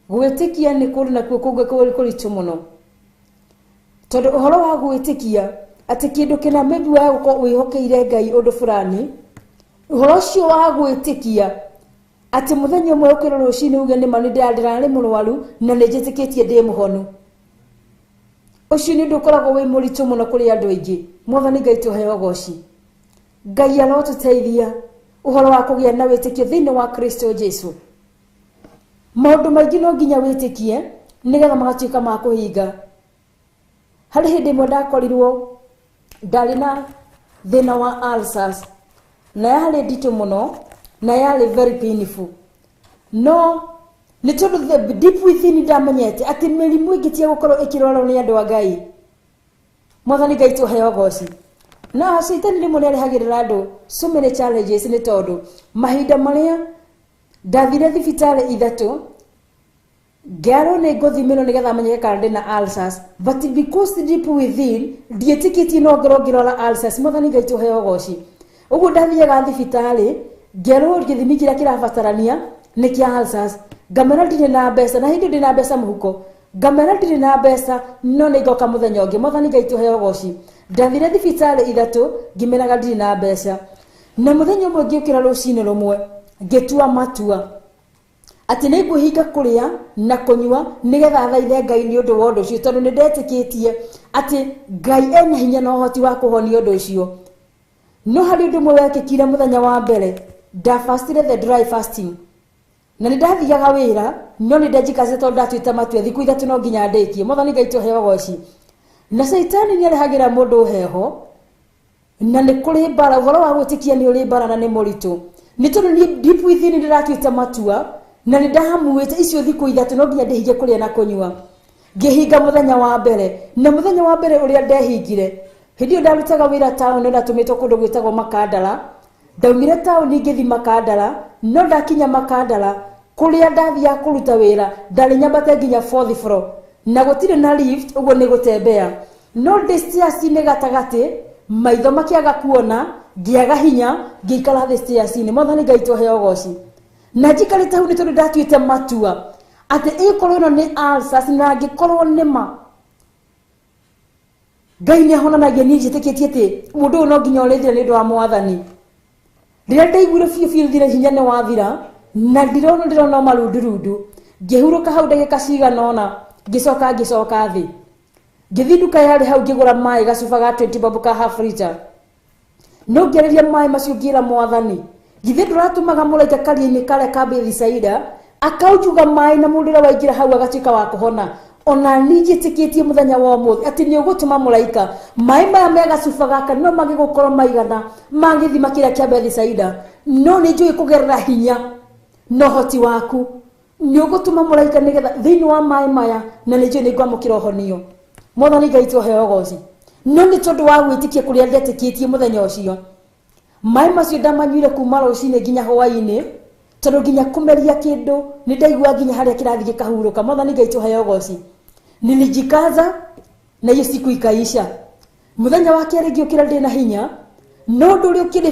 Gwĩtĩkia nĩ kũndũ nakuo kũngĩ kũritũ mũno, tondũ ũhoro wa gwĩtĩkia atĩ kĩndũ kĩna maybe wa gũkorwo wĩhokeire Ngai ũndũ fulani, ũhoro ũcio wa gwĩtĩkia atĩ mũthenya ũmwe ũkĩrwo rũcinĩ uge nĩ ma nĩ ndĩrarĩ mũrwaru na nĩ njĩtĩkĩtie ndĩ mũhonu, ũcio nĩ ũndũ ũkoragwo wĩ mũritũ mũno kũrĩ andũ aingĩ. Mwathani Ngai tũheo ũgoci. Ngai arotũteithia ũhoro wa kũgĩa na wĩtĩkio thĩinĩ wa Kristo Jesu. Maũndũ maingĩ no nginya wĩtĩkie nĩgetha magatuĩka ma kũhinga. Harĩ hĩndĩ ĩmwe ndakorirwo ndarĩ na thĩna wa ulcers, na yarĩ nditũ mũno na yarĩ very painful, no nĩ tondũ the deep within ndamenyete atĩ mĩrimũ ĩngĩ ti ya gũkorwo ĩkĩrwarwo nĩ andũ a Ngai. Mwathani Ngai tũheo ũgoci. Na caitani rĩmwe nĩ arehagĩrĩra andũ so many challenges, nĩ tondũ mahinda marĩa ndathire thibitarĩ 3 ngerwo nĩ ngũthimĩrwo nĩgetha menyeke kana ndĩna ulcers, but because deep within ndiĩtĩkĩtie no ngorwo ngĩrwara ulcers. Mwathani Ngai tũheo ũgoci. Ũguo ndathiaga thibitarĩ ngerwo gĩthimi kĩrĩa kĩrabatarania nĩ kĩa ulcers, ngamera ndirĩ na mbeca, na hĩndĩ ndĩ na mbeca mũhuko, ngamera ndirĩ na mbeca, no nĩ ngoka mũthenya ũngĩ. Mwathani Ngai tũheo ũgoci. Ndathire thibitarĩ 3 ngĩmeraga ndirĩ na mbeca, na mũthenya ũmwe ngĩũkĩra rũcinĩ rũmwe ngĩtua matua atĩ nĩ ngwĩhinga kũrĩa na kũnyua nĩgetha thaithe Ngai nĩ ũndũ wa ũndũ ũcio, tondũ nĩ ndetĩkĩtie atĩ Ngai ena hinya na ũhoti wa kũhonia ũndũ ũcio. No harĩ ũndũ ũmwe wekĩkire mũthenya wa mbere, ndabastire the dry fasting, na nĩ ndathiaga wĩra, no nĩ ndenjikacĩte tondũ ndatuĩte matua thikũ 3 no nginya ndĩkie. Mwathani Ngai tũheo ũgoci. Na caitani nĩ arehagĩra mũndũ heho, na nĩ kũrĩ mbara. Ũhoro wa gwĩtĩkia nĩ ũrĩ mbara na nĩ mũritũ, nĩ tondũ niĩ deep within nĩ ndĩratuĩte matua na nĩ ndahamuĩte icio thikũ 3 no nginya ndĩhinge kũrĩa na kũnyua. Ngĩhinga mũthenya wa mbere, na mũthenya wa mbere ũrĩa ndehingire, hĩndĩ ĩyo ndarutaga wĩra taũni, ndatũmĩtwo kũndũ gwĩtagwo Makandara. Ndaumire taũni ngĩthiĩ Makandara, no ndakinya Makandara kũrĩa ndathiaga kũruta wĩra ndarĩ nyambate nginya fourth floor, na gũtirĩ na lift, ũguo nĩ gũtembea. No ndĩ stairs-inĩ gatagatĩ Maitho makĩaga kuona, ngĩaga hinya, ngĩikara thĩ stairs-inĩ. Mwathani Ngai tũheo ũgoci. Na njikarĩte hau nĩ tondũ ndatuĩte matua atĩ ĩkorwo ĩno nĩ ulcers, na angĩkorwo nĩ ma Ngai nĩ ahonanagia, niĩ njĩtĩkĩtie atĩ mũndũ ũyũ no nginya ũrĩthire nĩ ũndũ wa Mwathani. Rĩrĩa ndaiguire biũ biũ thire, hinya nĩ wathira na ndĩrona marundurundu, ngĩhurũka hau ndagĩka cigana ũna, ngĩcoka ngĩcoka thĩ, ngĩthiĩ nduka yarĩ hau, ngĩgũra maĩ gacuba ga 20 bob ka half liter. No ngĩarĩria maĩ macio, ngĩra Mwathani, githĩ ndũratũmaga mũraika karia-inĩ karĩa ka Bethisaida akaunjuga maĩ na mũndũ ũrĩa waingĩra hau agatuĩka wa kũhona? Ona niĩ njĩtĩkĩtie mũthenya wa ũmũthĩ atĩ nĩ ũgũtũma mũraika. Maĩ maya me gacuba gaka no mage gũkorwo maigana ma gĩthima kĩrĩa kĩa Bethisaida, no nĩ njũĩ kũgerera hinya na ũhoti waku nĩ ũgũtũma mũraika nĩgetha thĩinĩ wa maĩ maya, na nĩ njũĩ nĩ ngwamũkĩra ũhonio. Mwathani Ngai tũheo ũgoci. No nĩ tondũ wa gwĩtĩkia kũrĩa ndetĩkĩtie mũthenya ũcio, maĩ macio ndamanyuire kuma rũcinĩ nginya hwaĩ-inĩ, tondũ nginya kũmeria kĩndũ nĩ ndaigua nginya harĩa kĩrathiĩ gĩkahurũka. Mwathani Ngai tũheo ũgoci. Nilijikaza na hiyo siku ikaisha. Mũthenya wa kerĩ ngĩũkĩra ndĩna hinya, no ũndũ ũrĩa ũkĩrĩ